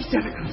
پسرم.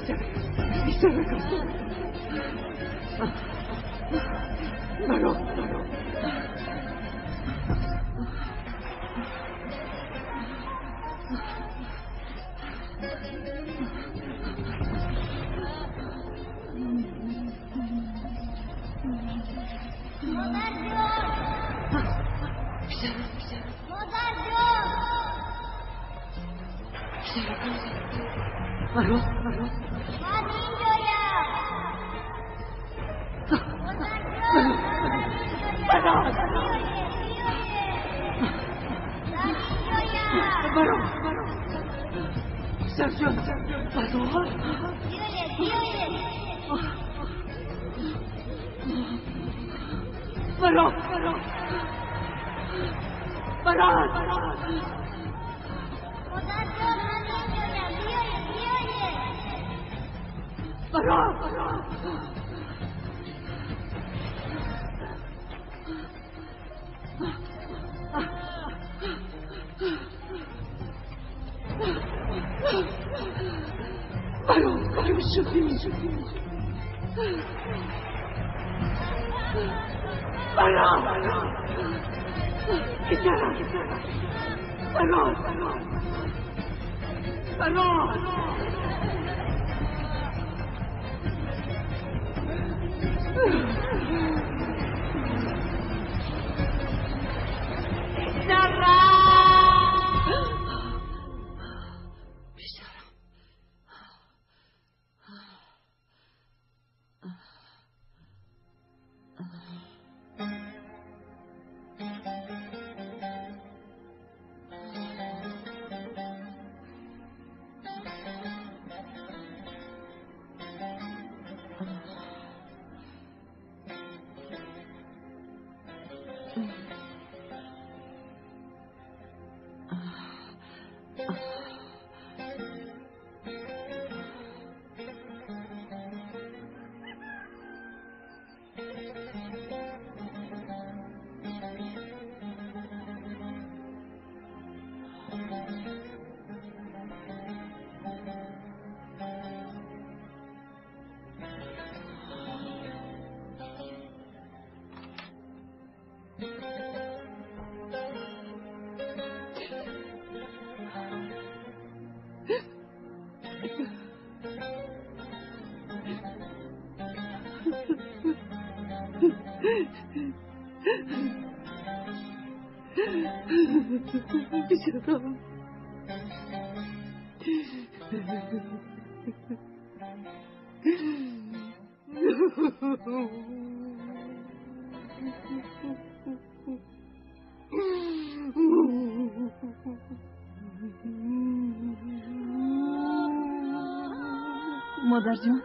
مادرجان،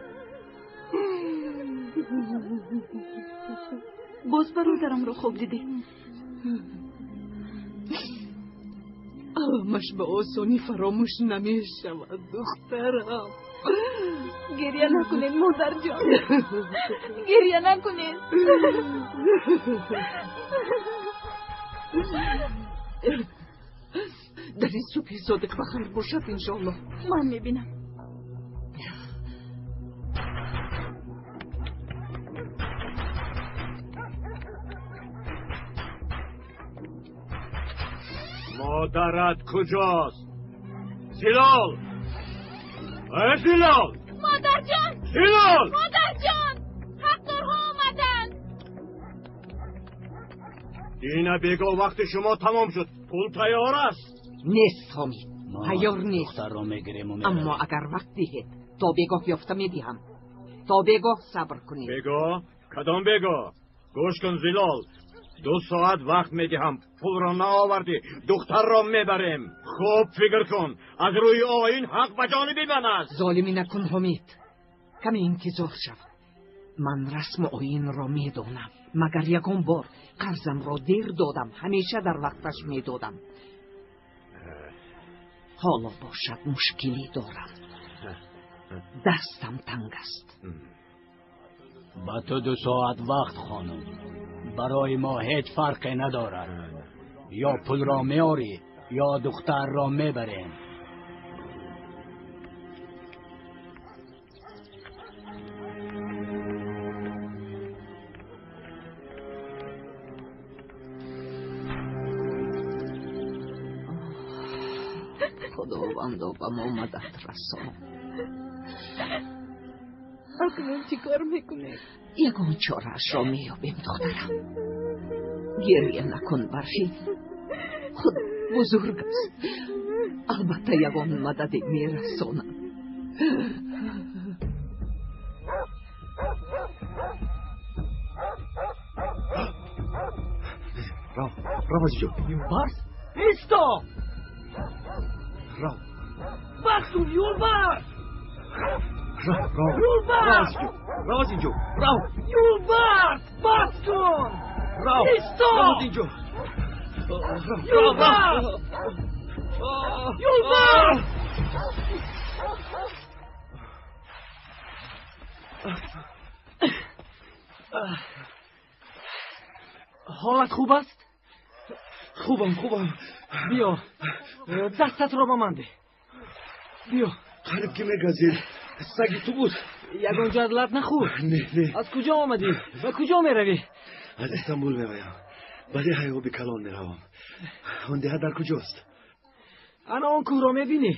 боз бародарамро хоб дидӣ? Аламаш ба осонӣ фаромӯш намешавад, духтарам. Гирья накунед, модарҷон, гирья накунед. Дар ин субҳи содиқ ба хайр бошад, иншоаллоҳ. Ман мебинам. مادرت کجاست؟ زلال! ای زلال! مادرجان! زلال! مادرجان! حقدارها آمدند. دینا بگو وقت شما تمام شد. پول تیار است. نیست حامد، تیار نیست. دختر را میگیریم و می‌رویم. اما اگر وقت دهید تا بگاه یافته میدهم. تا بگاه صبر کنید. بگاه؟ کدام بگاه؟ گوش کن زلال، 2 ساعت وقت میدهم. پول را نآوردی دختر را میبریم. خوب فکر کن، از روی آیین حق به جانب من است. ظالمی نکن حمید، کمی انتظار شو. من رسم آیین را میدانم، مگر یکان بار قرضم را دیر دادم، همیشه در وقتش میدادم. حالا باشد مشکلی دارم، دستم تنگ است. با تو 2 ساعت وقت خانم، برای ما هیچ فرقی ندارد. یا پول را میاری یا دختر را میبریم. Худовандо, ба мо мадад расон. Акнун чӣ кор мекунем? Ягон чораашро меёбем, духтарам. Гирья накун, Барфин. Худо бузург аст, албатта ягон мададе мерасонад. Рав, рав аз инҷо. Юлбарс, исто! Рав. Бас кун, Юлбарс! Рав, рав. Юлбарс! Рав аз инҷо, рав. Юлбарс, бас кун! Рав. Исто! Рав аз инҷо. Юлбарс! Юлбарс! Ҳолат хуб аст? Хубам, хубам. Биё, дастатро ба ман деҳ. Биё. Қариб ки мегазид. Саги ту буд. Ягон ҷо лат нахӯрд? Не, не. Аз куҷо омадӣ? Ба куҷо меравӣ? Аз Истанбул меоям. Ба деҳаи оби калон меравам. Он деҳа дар куҷост? Ана он кӯҳро мебинӣ?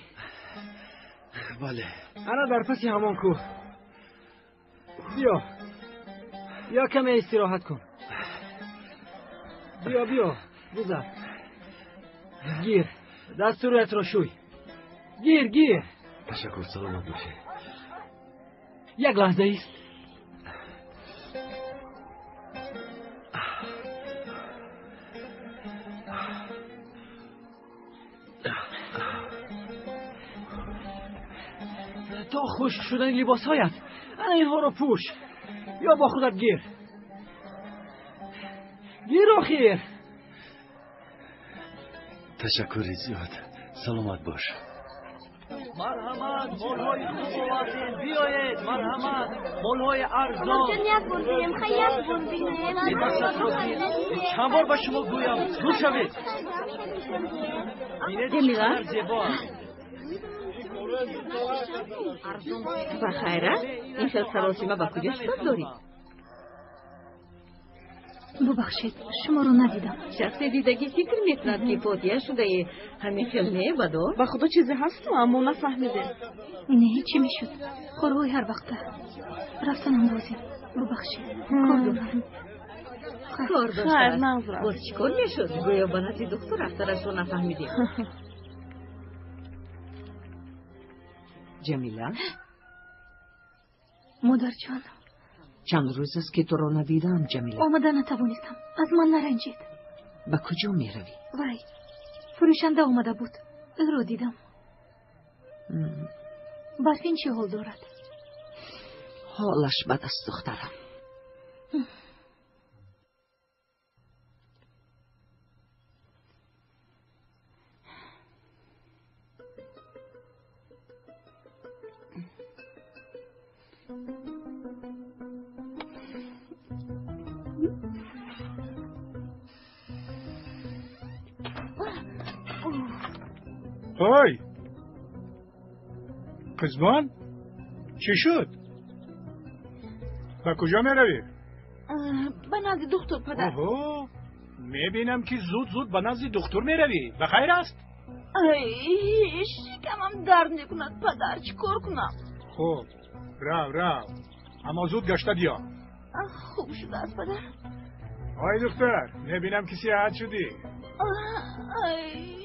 Бале. Ана дар паси ҳамон кӯҳ. Биё. Биё, каме истироҳат кун. Биё, биё, гузар. Гир, дасту рӯятро шӯй. Гир, гир. Ташаккур, саломат бошӣ. Як лаҳза ист. То хушк шудани либосҳоят ана инҳоро пӯш ё бо худат гир. Гир охир. Ташаккури зиёд, саломат бош. Марҳамат, молҳои хуб овардем, биёед, марҳамат, молҳои арзон. Як бор бинем, хай, як бор бинем. Чанд бор ба шумо гӯям, дур шавед. Бинед, чӣ қадар зебо аст. Ба хайра, ин хел саросима ба куҷо шитоб дорӣ? Бубахшед, шуморо надидам. Шахсе дидагӣ фикр мекунад, ки фотиҳа шудаи. Ҳамин хел не, бадор? Ба худо, чизе ҳасту, аммо нафаҳмидем. Не, чӣ мешуд? Корҳои ҳар вақта. Рафтанам лозим. Бубахшед, кор дорам. Кор доштааст. Боз чӣ кор мешуд? Гӯё ба назди духтур рафтанашро нафаҳмидем. Ҷамила? Модарҷон. Чанд рӯз аст, ки туро надидаам, Ҷамила. Омада натавонистам. Аз ман наранҷед. Ба куҷо меравӣ? Вай, фурӯшанда омада буд. Ӯро дидам. Барфин чӣ ҳол дорад? Ҳолаш бад аст, духтарам. های قزبان، چی شد؟ به کجا میروی؟ به نزد دکتر پدر. اوه، میبینم که زود زود به نزد دکتر میروی. به خیر است؟ ای، شکمم درد میکند پدر، چی کار کنم؟ خب رو رو، اما زود گشته بیا. خوب شده است پدر. آی دختر، میبینم که صحت شدی. ای.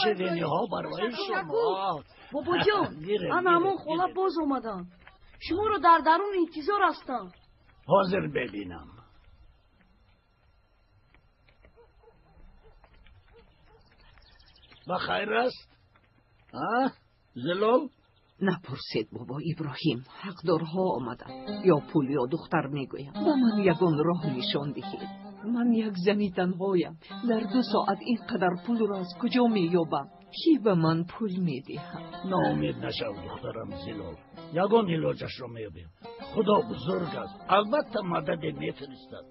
شیرینی‌ها برای شما. باباجон, ана ҳамон хола боз омаданд. Шуморо дар дарун интизор ҳастанд. Ҳозир бибинам. Ба хайр аст? Зилол? Напурсед, бобо Иброҳим, ҳақдорҳо омаданд. Ё пул, ё духтар мегӯям. Ба ман ягон роҳ нишон диҳед. Ман як зани танҳоям. Дар 2 соат ин қадар пулро аз куҷо меёбам? Кӣ ба ман пул медиҳад? Ноумед нашав, духтарам Зилол. Ягон илоҷашро меёбем. Худо бузург аст, албатта мададе мефиристад.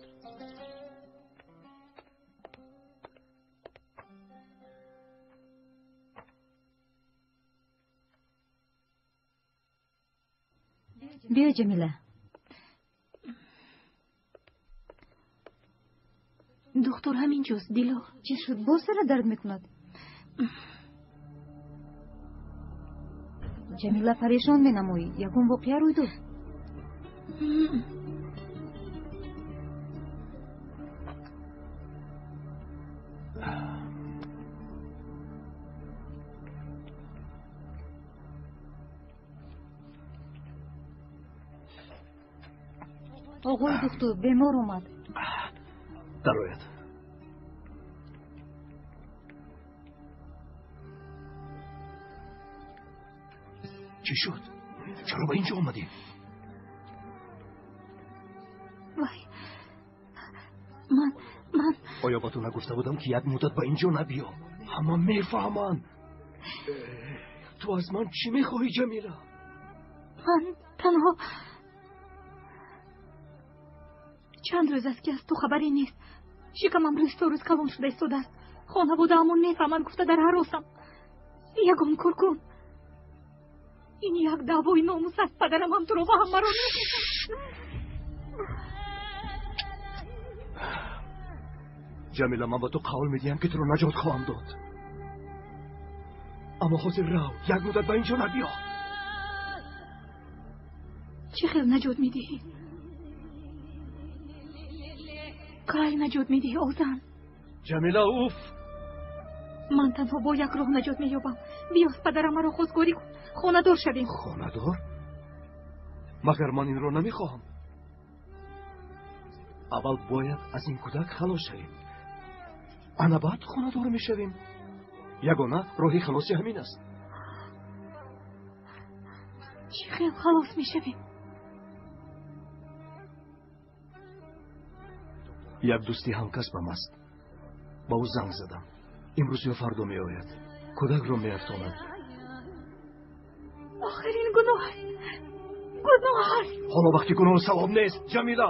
Биё, Ҷамила. Духтур ҳамин ҷост, Дило. Чӣ шуд? Боз сара дард мекунад? Ҷамила, парешон менамоӣ. Ягон воқеа рӯй дод? Оғои духтур, бемор омад. Дарояд. Чӣ шуд? Чаро ба ин ҷо омадӣ? Вай, ман Оё ба ту нагуфта будам, ки як муддат ба ин ҷо набиё? Ҳама мефаҳманд. Ту аз ман чӣ мехоҳӣ, Ҷамила? Ман танҳо чанд рӯз аст, ки аз ту хабаре нест. Шикамам рӯз то рӯз калон шуда истодааст. Хонаводаамон мефаҳманд гуфта дар ҳаросам. Ягон кор кун. Ин як даъвои номус аст. Падарам ҳам туро ва ҳамаро Ҷамила, ман ба ту қавл медиҳам, ки туро наҷот хоҳам дод. Аммо ҳозир рав, як муддат ба ин ҷо набиё. Чӣ хел наҷот медиҳӣ? Кай наҷот медиҳӣ, озан? Ҷамила, уф! Ман танҳо бо як роҳ наҷот меёбам. Биёз падарам маро хостгорӣ кун, хонадор шавем. Хонадор? Магар ман инро намехоҳам? Аввал бояд аз ин кӯдак халос шавем. Ана баъд хонадор мешавем. Ягона роҳи халоси ҳамин аст. Чӣ хел халос мешавем? Як дӯсти ҳамкасбам аст. Ба ӯ занг задам. Имрӯз ё фардо меояд. Кӯдакро меафтонад. Охир ин гуноҳ аст. Гуноҳ аст. Ҳоло вақти гуноҳу савоб нест, Ҷамила.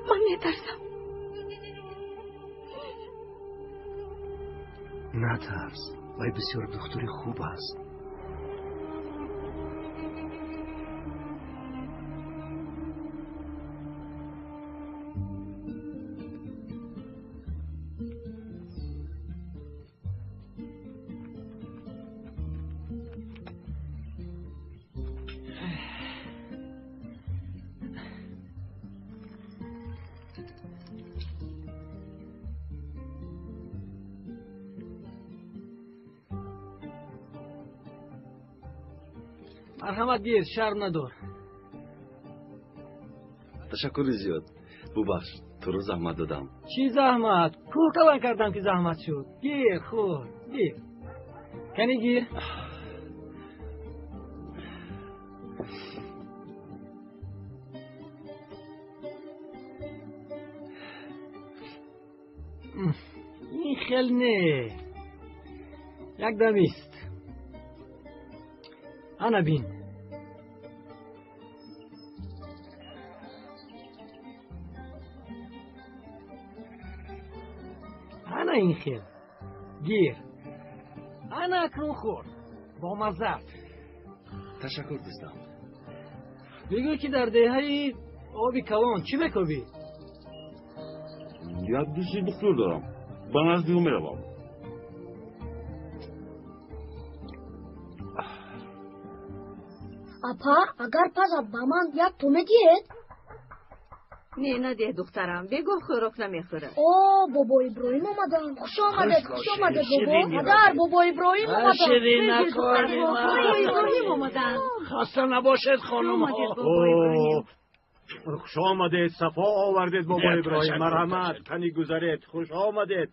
Ман метарсам. Натарс, вай бисёр духтури хуб аст. Марҳамат, гир, шарм надор. Ташаккури зиёд. Бубахш, туро заҳмат додам. Чӣ заҳмат? Кӯр калон кардам, ки заҳмат шуд. Гир, хӯр, гир. Кани гир. Ин хел не. Якдам ист. Ана бин. Ана ин хел. Гир. Ана акнун хӯр. Бомазза аст. Ташаккур, дӯстам. Бигӯ, ки дар деҳаи оби калон чӣ мекобӣ? Як дӯсти духтур дорам. Ба назди ӯ меравам. Апа, агар пазад, ба ман як то медиҳед? Не, надеҳ, духтарам, бегоҳ хӯрок намехӯрад. О, бобо Иброҳим омаданд. Хуш омадед, хуш омадед, бобо. Падар, бобо Иброҳим омаданд. Бобо Иброҳим омаданд. Хаста набошед, хонумҳо. Хуш омадед, сафо овардед, бобо Иброҳим. Марҳамат, кани гузаред. Хуш омадед.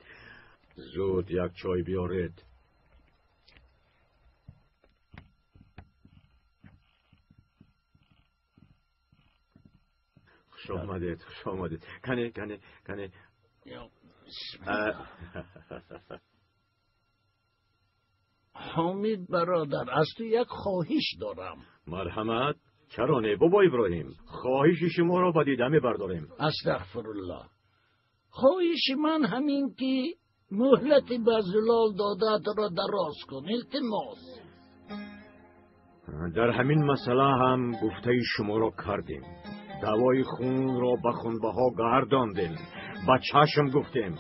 Зуд як чой биёред. Хуш омадед, хуш омадед. Кане, кане, кане. Ҳомид бародар, аз ту як хоҳиш дорам. Марҳамат. Чаро не, бобо Иброҳим? Хоҳиши шуморо ба дида мебардорем. Астағфируллоҳ. Хоҳиши ман ҳамин, ки муҳлати ба Зулол додаатро дароз кун. Илтимос. Дар ҳамин масъала ҳам гуфтаи шуморо кардем. Давои хунро ба хунбаҳо гардондем, ба чашм гуфтем,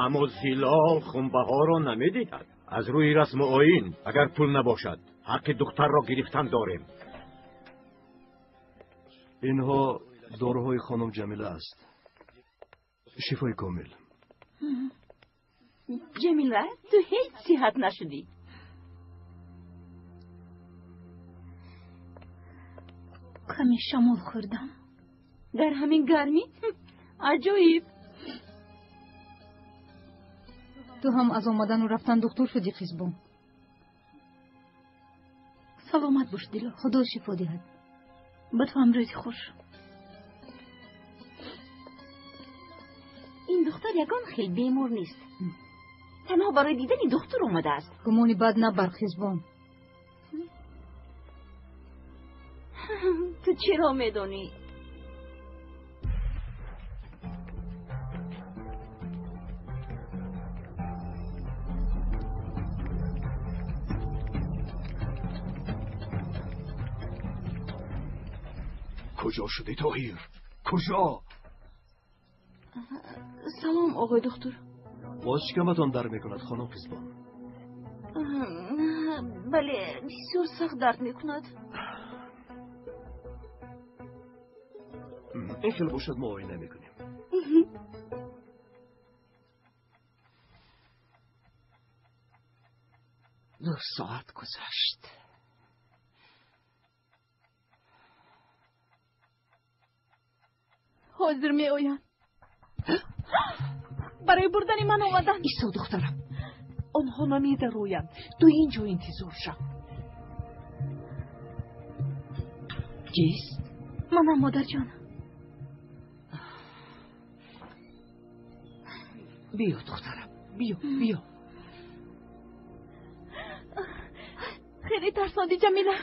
аммо Зилол хунбаҳоро намедиҳад. Аз рӯи расму оин агар пул набошад, ҳаққи духтарро гирифтан дорем. Инҳо доруҳои хонум Ҷамила аст. Шифои комил. Ҷамила, ту ҳеҷ сиҳат нашудӣ. Каме шамол хӯрдам. Дар ҳамин гармӣ? Аҷоиб. Ту ҳам аз омадану рафтан духтур шудӣ, Қизбон. Саломат бош, Дило. Худо шифо диҳад. Ба ту ҳам рӯзи хуш. Ин духтар ягон хел бемор нест. Танҳо барои дидани духтур омадааст. Гумони бад набар, Қизбон. Ту чиро медонӣ? Куҷо шудӣ, Тоҳир? Куҷо? Салом, оғои духтур. Боз шикаматон дард мекунад, хонум Қизбон? Бале, бисёр сахт дард мекунад. Ин хел бошад, муоина мекунем. Ду соат гузашт. Ҳозир меоянд. Барои бурдани ман омаданд. Исо, духтарам, онҳо намедароянд. Ту ин ҷо интизор шав. Кист? Манам, модарҷон. Биё, духтарам, биё, биё. Хеле тарсондӣ, Ҷамила.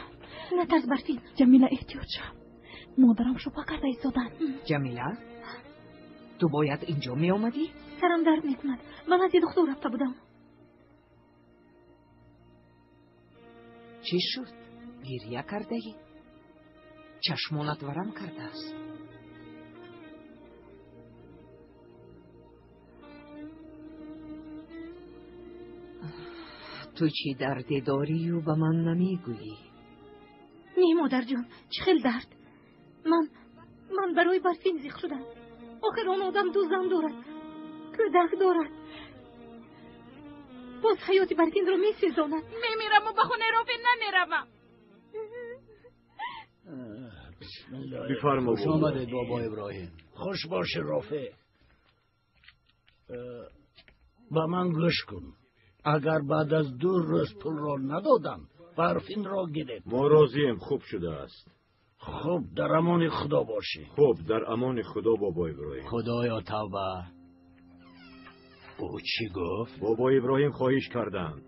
Натарс, Барфин. Ҷамила, эҳтиёт шав. Модарам шубҳа карда истоданд. Ҷамила, ту бояд инҷо меомадӣ? Сарам дард мекунад. Ба назди духтур рафта будам. Чӣ шуд? Гирья кардаӣ? Чашмонат варам кардааст. Ту чӣ дарде дорию ба ман намегӯӣ? Не, модарҷон, чӣ хел дард? Ман барои Барфин зиқ шудам. Охир он одам ду зан дорад, кӯдак дорад. Боз ҳаёти Барфинро месезонад. Мемираму ба хонаи Рофеъ намеравам. Бифармо. Хуш омадед, бобо Иброҳим. Хуш бошӣ, Рофеъ. Ба ман гӯш кун. Агар баъд аз 2 рӯз пулро надодам, Барфинро гиред. Мо розием, хуб шудааст. Хуб, дар амони Худо бошӣ. Хуб, дар амони Худо, бобо Иброҳим. Худоё, тавба. Ӯ чӣ гуфт? Бобо Иброҳим хоҳиш карданд.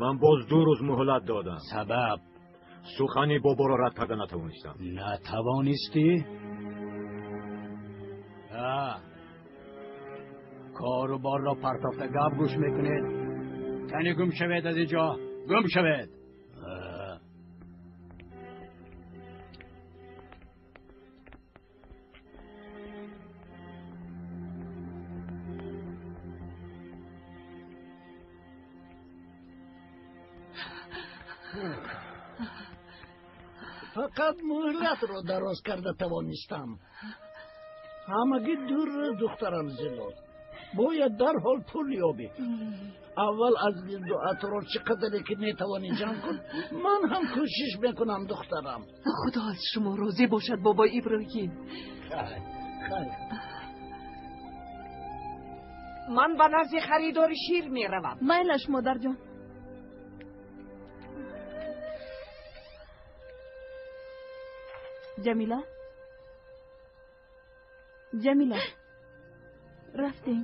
Ман боз 2 рӯз муҳлат додам. Сабаб? Сухани боборо рад карда натавонистам. Натавонистӣ? Кору борро партофта гап гӯш мекунед. Кани гум шавед аз ин ҷо, гум шавед. Фақат муҳлатро дароз карда тавонистам. Ҳамагӣ 2 рӯз, духтарам Зилол. Бояд дарҳол пул ёбӣ. Аввал аз гирду атроф чӣ қадаре ки метавонӣ ҷамъ кун. Ман ҳам кӯшиш мекунам, духтарам. Худо аз шумо розӣ бошад, бобо Иброҳим. Хайр, хайр. Ман ба назди харидори шир меравам. Майлаш, модарҷон. Ҷамила, Ҷамила, рафтем.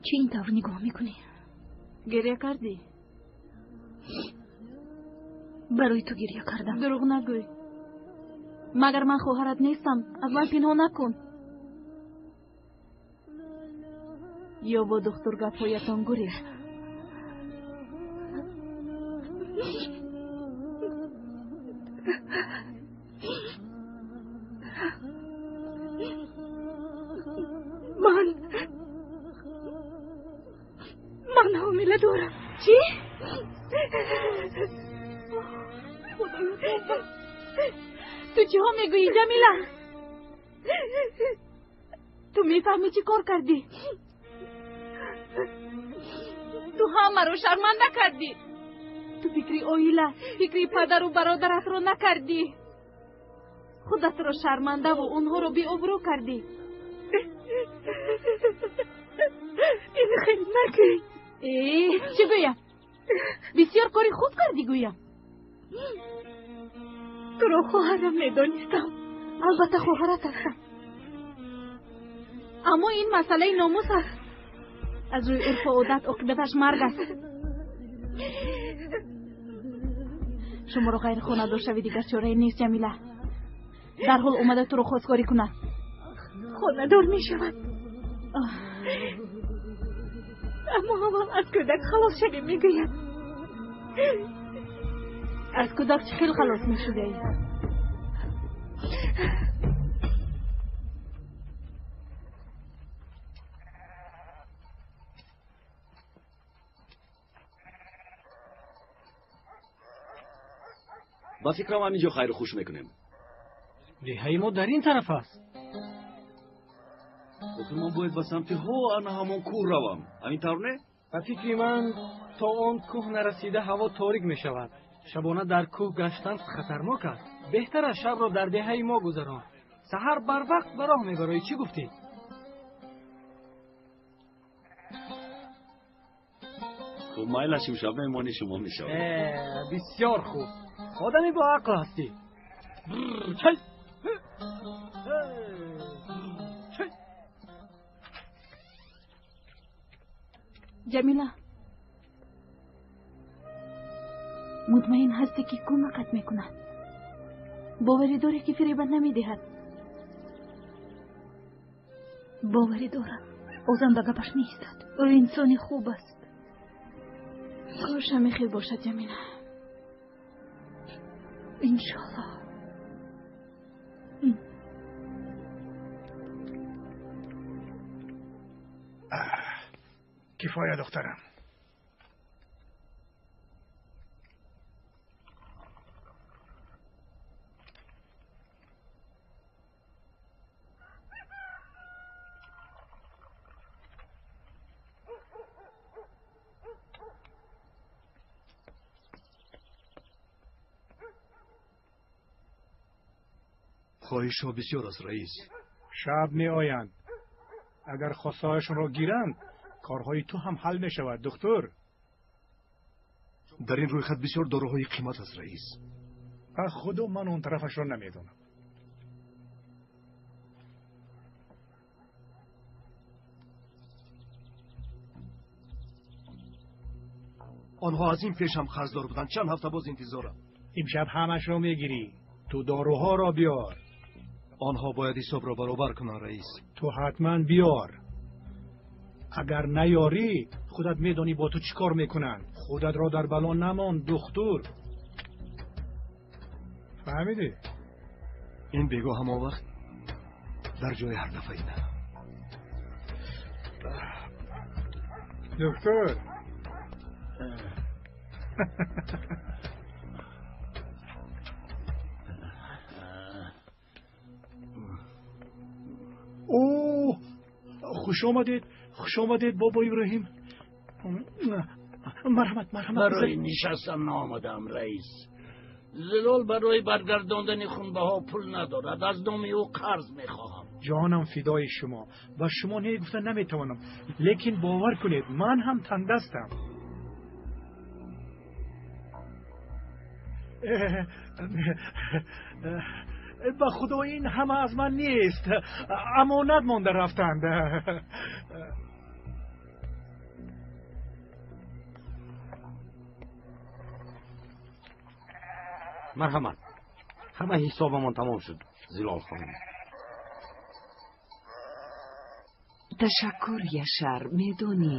Чӣ ин тавр нигоҳ мекунӣ? Гиря кардӣ? Барои ту гирья кардам. Дурӯғ нагӯй. Магар ман хоҳарат нестам? Аз ман пинҳон накун. Ё бо духтур гапҳоятон гурехт? Ман ҳомила дорам. Чӣ? Худоё, ту чиҳо мегӯӣ, Ҷамила? Ту мефаҳмӣ чӣ кор кардӣ? Ту ҳамаро шарманда кардӣ. Ту фикри оила, фикри падару бародаратро накардӣ. Худатро шармандаву онҳоро беобрӯ кардӣ. Ин хел накун. Э, чӣ гӯям? Бисёр кори хуб кардӣ гӯям. Туро хоҳарам медонистам. Албатта хоҳарат ҳастам. Аммо ин масъалаи номус аст. Аз рӯи урфу одат оқибаташ марг аст. Шуморо ғайрихонадор шави дигар чорае нест, Ҷамила. Дарҳол омада туро хостгорӣ кунад. Хонадор мешавад. Аммо аввал аз кӯдак халос шавем, мегӯяд. Аз кӯдак чӣ хел халос мешудаӣ? Ба фикрам ҳамин ҷо хайру хуш мекунем. Деҳаи мо дар ин тараф аст. Охир ман бояд ба самти ҳо ана ҳамон кӯҳ равам, ҳамин тавр не? Ба фикри ман то он кӯҳ нарасида ҳаво торик мешавад. Шабона дар кӯҳ гаштан хатарнок аст. Беҳтар аст шабро дар деҳаи мо гузарон. Саҳар барвақт ба роҳ мебароӣ. Чӣ гуфтӣ? Хуб, майлаш, имшаб меҳмони шумо мешавам. Бисёр хуб, одами бо ақл ҳастӣ. Ҷамила, мутмаин ҳастӣ, ки кӯмакат мекунад? Боварӣ дорӣ, ки фиребат намедиҳад? Боварӣ дорам. Озам ба гапаш меистад. Ӯ инсони хуб аст. Кош ҳамин хел бошад, Ҷамила. Иншоаллоҳ. Кифоя, духтарам. Хоҳишҳо бисёр аст, раис. Шаб меоянд. Агар хостаҳояшонро гиранд, корҳои ту ҳам ҳал мешавад, духтур. Дар ин рӯйхат бисёр доруҳои қимат аст, раис. Ба худо, ман он тарафашро намедонам. Онҳо аз ин пеш ҳам қарздор буданд. Чанд ҳафта боз интизорам. Имшаб ҳамашро мегирӣ. Ту доруҳоро биёр. Онҳо бояд ҳисобро баробар кунанд, раис. Ту ҳатман биёр. Агар наёрӣ, худат медонӣ бо ту чӣ кор мекунанд. Худатро дар бало намон, духтур. Фаҳмидӣ? Ин бегоҳ ҳамон вақт дар ҷои ҳар дафъаи на. Духтур. О, хуш омадед, хуш омадед, бобо Иброҳим. Марҳамат, марҳамат. Барои нишастан наомадам, раис. Зилол барои баргардондани хунбаҳо пул надорад. Аз номи ӯ қарз мехоҳам. Ҷонам фидои шумо. Ба шумо не гуфта наметавонам, лекин бовар кунед, ман ҳам тангдастам. Ба худо, ин ҳама аз ман нест, амонат монда рафтанд. Марҳамат, ҳама ҳисобамон тамом шуд, Зилол хонум. Ташаккур, Яшар. Медонӣ,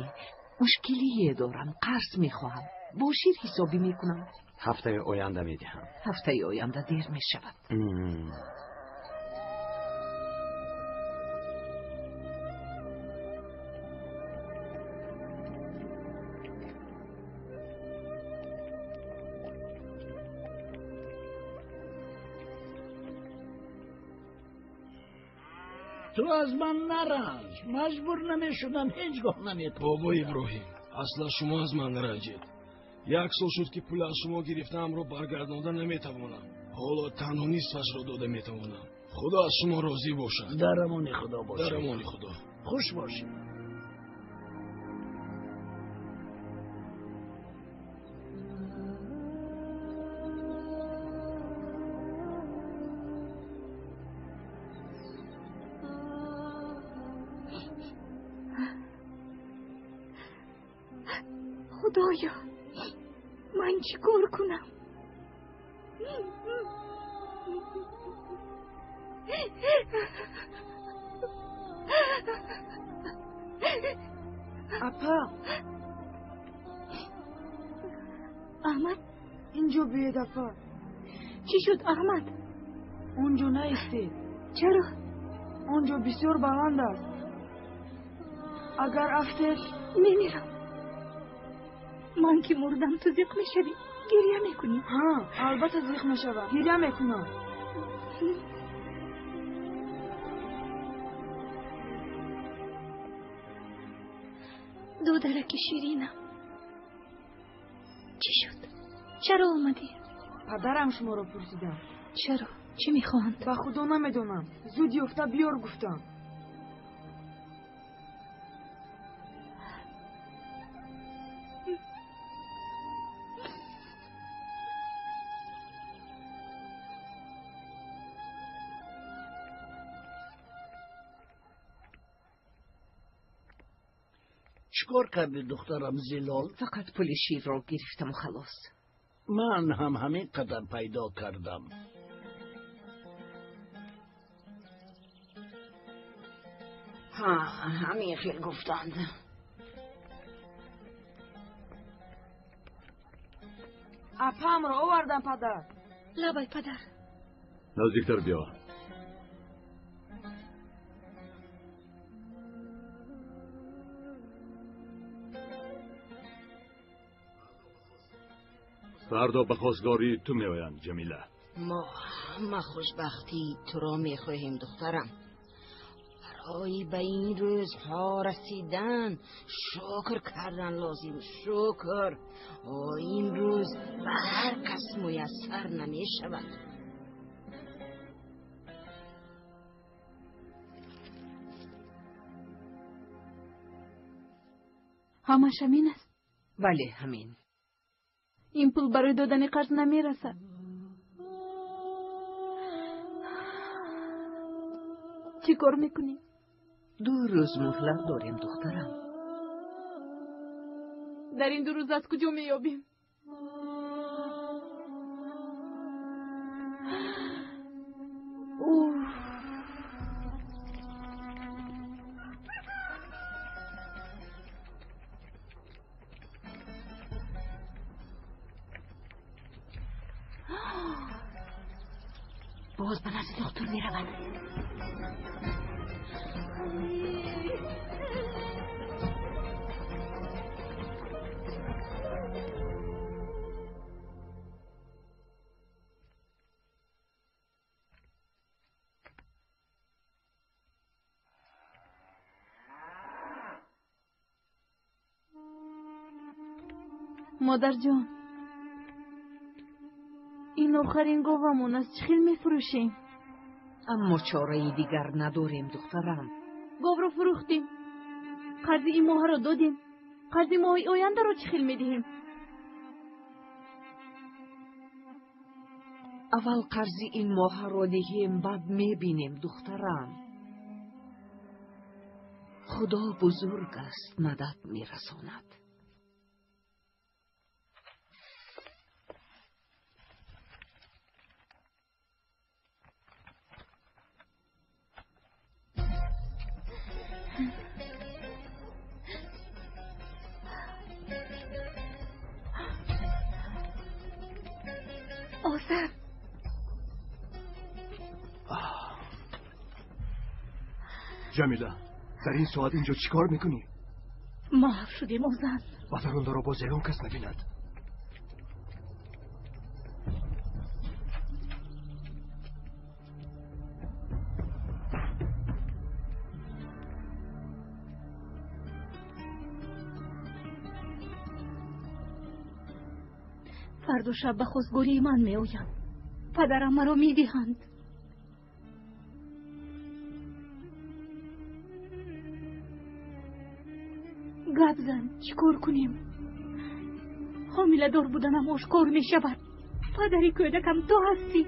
мушкилие дорам, қарз мехоҳам. Бо шир ҳисобӣ мекунам. Ҳафтаи оянда медиҳам. Ҳафтаи оянда дер мешавад. Ту аз ман наранҷ, маҷбур намешудам, ҳеҷ гоҳ наметавонам. Бобо Иброҳим, аслан шумо аз ман наранҷед. Як сол шуд, ки пул аз шумо гирифтаамро баргардонда наметавонам. Ҳоло танҳо нисфашро дода метавонам. Худо аз шумо розӣ бошад. Дар амони Худо бошед. Дар амони Худо. Хуш бошед. Худоё, ман чӣ кор кунам? Апа. Аҳмад, инҷо биёед, апа. Чӣ шуд, Аҳмад? Он ҷо наистед. Чаро? Он ҷо бисёр баланд аст. Агар афтед, мемирам. Ман ки мурдам, ту зиқ мешавӣ, гиря мекунӣ. Ҳа, албатта зиқ мешавам, гиря мекунам. Додараки ширинам, чӣ шуд? Чаро омадӣ? Падарам шуморо пурсидам. Чаро? Чӣ мехоҳанд? Ба худо намедонам. Зуд ёфта биёр гуфтам. Чӣ кор кардӣ, духтарам Зилол? Фақат пули ширро гирифтаму халос. Ман ҳам ҳамин қадар пайдо кардам. Ҳа, ҳамин хел гуфтанд. Апаамро овардам, падар. Лабай, падар. Наздиктар биё. Фардо ба хостгории ту меоянд, Ҷамила. Мо ҳама хушбахтии туро мехоҳем, духтарам. Барои ба ин рӯзҳо расидан шукр кардан лозим, шукр. О, ин рӯз ба ҳар кас муяссар намешавад. Ҳамаш ҳамин аст? Бале, ҳамин. Ин пул барои додани қарз намерасад. Чӣ кор мекунӣ? 2 рӯз муҳлат дорем, духтарам. Дар ин 2 рӯз аз куҷо меёбем? Боз ба назди духтур меравад. Модарҷон, ин охарин говамон аст, чӣ хел мефурӯшем? Аммо чораи дигар надорем, духтарам. Говро фурӯхтем, қарзи ин моҳаро додем, қарзи моҳи ояндаро чӣ хел медиҳем? Аввал қарзи ин моҳаро диҳем, баъд мебинем, духтарам. Худо бузург аст, мадад мерасонад. Озар. Ҷамила, дар ин соат инҷо чӣ кор мекунӣ? Маҳв шудем, Озан. Ба дарундаро боз ягон кас набинад. Фардо шаб ба хостгории ман меоянд. Падарам маро медиҳанд. Гап зан, чӣ кор кунем? Ҳомиладор буданам ошкор мешавад. Падари кӯдакам ту ҳастӣ.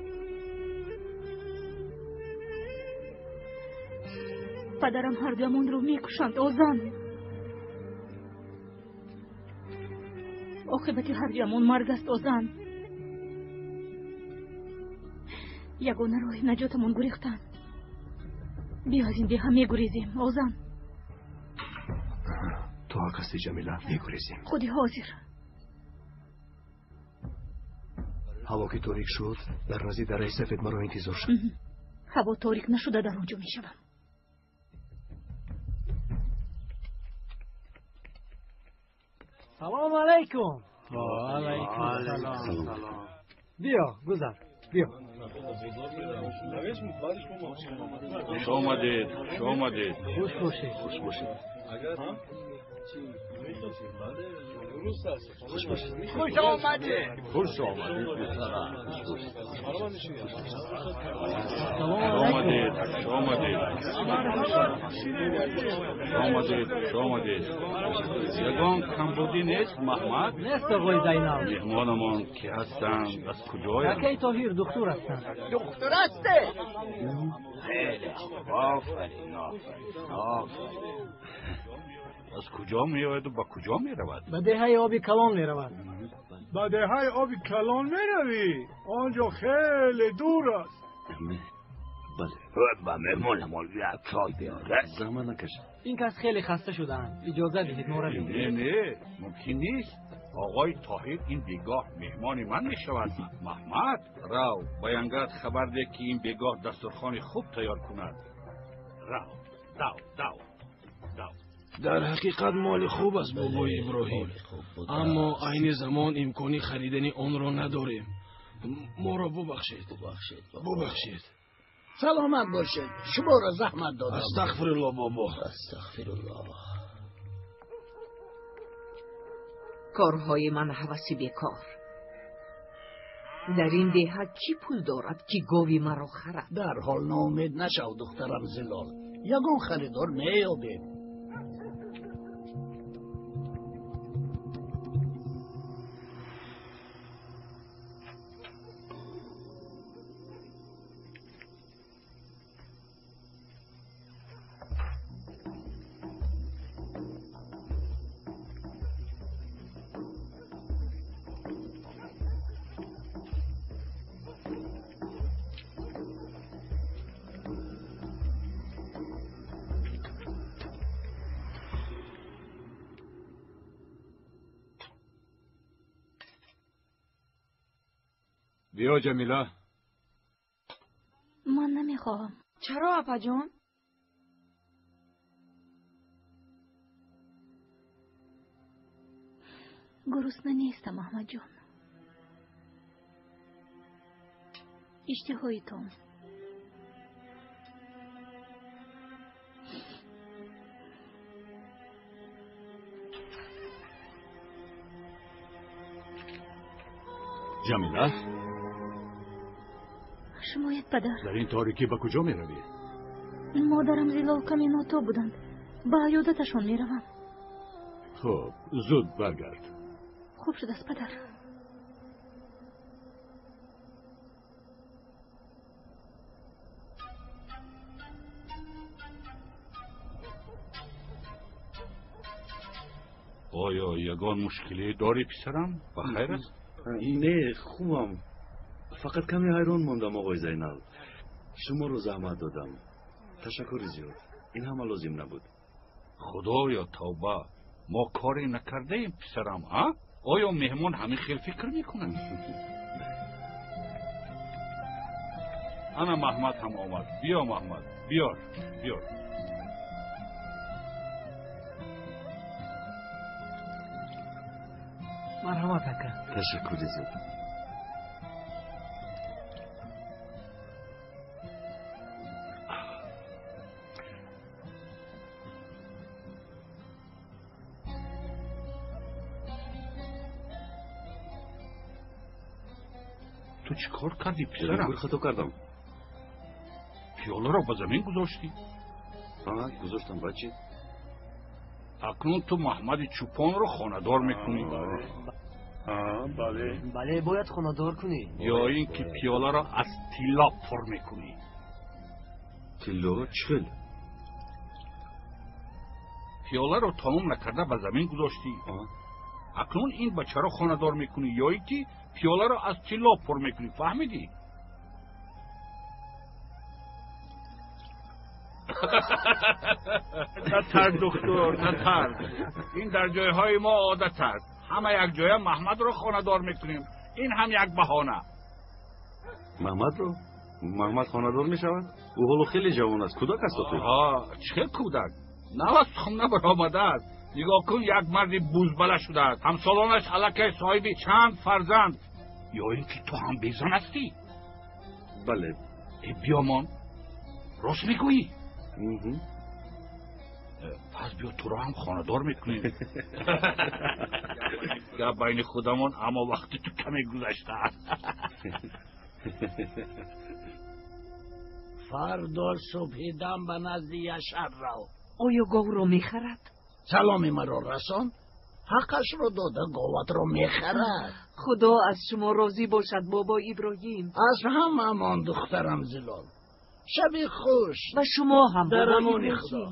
Падарам ҳардуямонро мекушанд, Озан. Оқибати ҳардуямон марг аст, Озан. Ягона роҳи наҷотамон гурехтан. Биё, аз ин деҳа мегурезем, Озан. Ту ҳақ ҳастӣ, Ҷамила, мегурезем. Худи ҳозир. Ҳаво ки торик шуд, дар назди дараи сафед маро интизор шуд. Ҳаво торик нашуда дар он ҷо мешавам. Салом алайкум. Ва алайкум салом. Биё, гузар, биё. Хуш омадед, хуш омадед. Хуш бошед. Хуш бошед. Хуш бошед. Хуш омадед. Хуш омадед, писарам. Салом омадед, хуш омадед. Хуш омадед, хуш омадед. Ягон камбудӣ нест, Маҳмад? Нест, оғои Зайнал. Меҳмонамон ки ҳастанд, аз куҷоянд? Акаи Тоҳир духтур ҳастанд. Духтур ҳасте? Хеле хуб, офарин, офарин, офарин. Аз куҷо меояду ба куҷо меравад? Ба деҳаи оби калон меравад. Ба деҳаи оби калон меравӣ? Он ҷо хеле дур аст. Бале. Ба меҳмонамон як чой биёред. Заҳмат накашед. Ин кас хеле хаста шудаанд. Иҷоза диҳед, мо равем. Не, не, мумкин нест. Оғои Тоҳир ин бегоҳ меҳмони ман мешавад. Маҳмад, рав, ба янгат хабар деҳ, ки ин бегоҳ дастурхони хуб тайёр кунад. Рав, дав, дав, дав. Дар ҳақиқат моли хуб аст, бобои Иброҳим, аммо айни замон имкони харидани онро надорем. Моро бубахшед, бубахшед. Саломат бошед, шуморо заҳмат додам. Астағфирулло, бобо. Астағфирулло. Корҳои ман ҳаваси бекор. Дар ин деҳа кӣ пул дорад, ки гови маро харад? Дарҳол ноумед нашав, духтарам Зилол, ягон харидор меёбем. Биё, Ҷамила. Ман намехоҳам. Чаро, апаҷон? Гурусна нестам, Аҳмадҷон. Иштиҳоитон. Ҷамила. Шумоед, падар. Дар ин торикӣ ба куҷо меравӣ? Модарам Зилол каме нотоб буданд. Ба аёдаташон меравам. Хуб, зуд баргард. Хуб шудааст, падар. Оё ягон мушкиле дорӣ, писарам? Ба хайр аст? Не, хубам. Фақат каме ҳайрон мондам, оғои Зайнал. Шуморо заҳмат додам. Ташаккури зиёд. Ин ҳама лозим набуд. Худоё тавба, мо коре накардаем писарам, а? Оё меҳмон ҳамин хел фикр мекунад? Ана Маҳмад ҳам омад. Биё Маҳмад, биёр, биёр. Марҳамат ака. Ташаккури зиёд. Ту чӣ кор кардӣ писарам? Кор хато кардам. Пиёларо ба замин гузоштӣ? Гузоштам, бачи. Акнун ту Маҳмади Чӯпонро хонадор мекунӣ. Бале. Бале, бояд хонадор кунӣ. Ё ин ки пиёларо аз тилло пур мекунӣ. Тиллоро чӣ хел? Пиёларо тамом накарда ба замин гузоштӣ. Акнун ин бачаро хонадор мекунӣ ё ин ки пиёларо аз тилло пур мекунӣ. Фаҳмидӣ? Натарс духтур, натарс. Ин дар ҷойҳои мо одат аст. Ҳама якҷоя Маҳмадро хонадор мекунем. Ин ҳам як баҳона. Маҳмадро? Маҳмад хонадор мешавад? Ӯ ҳоло хеле ҷавон аст. Кӯдак аст охир. Чӣ хел кӯдак? Нав аз тухм набаромадааст. Нигоҳ кун, як марди бузбала шудааст. Ҳамсолонаш аллакай соҳиби чанд фарзанд. Ё ин ки ту ҳам безан ҳастӣ? Бале. Биёмон, рост мегӯӣ? Пас биё туро ҳам хонадор мекунем. Гап байни худамон, аммо вақти ту каме гузаштааст. Фардо субҳидам ба назди Яшар рав. Оё говро мехарад? Саломи маро расон. Ҳаққашро дода говатро мехарад. Худо аз шумо розӣ бошад, бобо Иброҳим. Аз ҳамамон духтарам Зилол. Шаби хуш. Ба шумо ҳам дар амони Худо.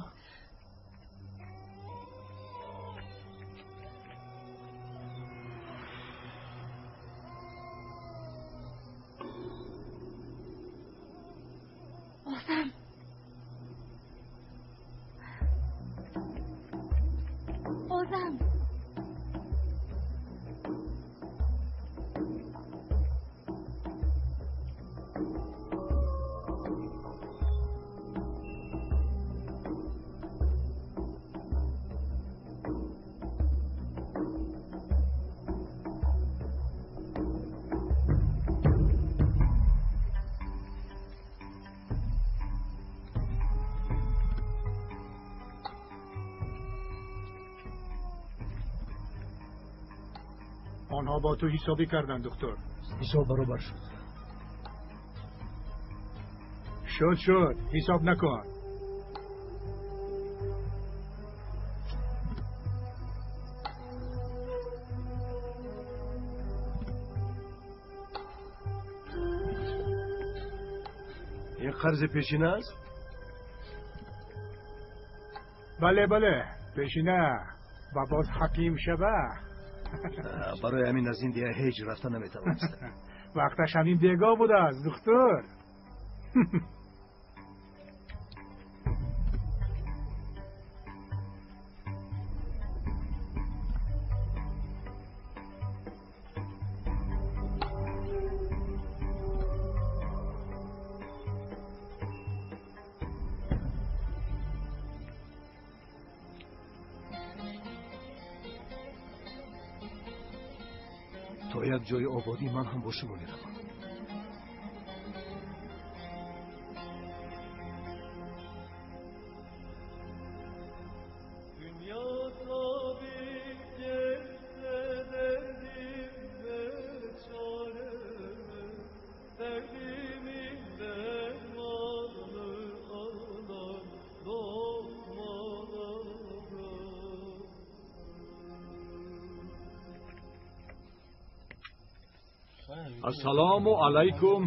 Озам. Озам. Онҳо бо ту ҳисобӣ карданд, духтур. Ҳисоб баробар шуд. Шуд, шуд, ҳисоб накун. Ин қарзи пешина аст? Бале, бале, пешина ва боз ҳаким шава. Барои ҳамин аз ин деҳа ҳеҷ рафта наметавонистам. Вақташ ҳамин бегоҳ будааст, духтур. То як ҷои ободӣ ман ҳам бо шумо меравам. Ассалому алайкум.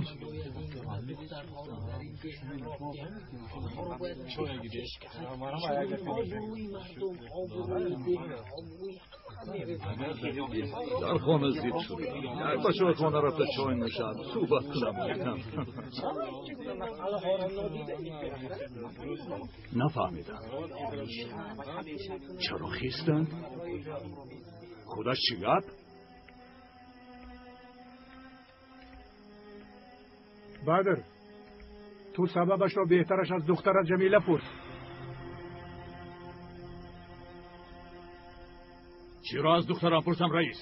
Дар хона зиқ шудам. Як ба чойхона рафта чой нӯшам, суҳбат кунам гуфтам. Нафаҳмидам, чаро хистанд? Худаш чӣ гап? Бадр, ту сабабашро беҳтараш аз духтарат Ҷамила пурс. Чиро аз духтарам пурсам, раис?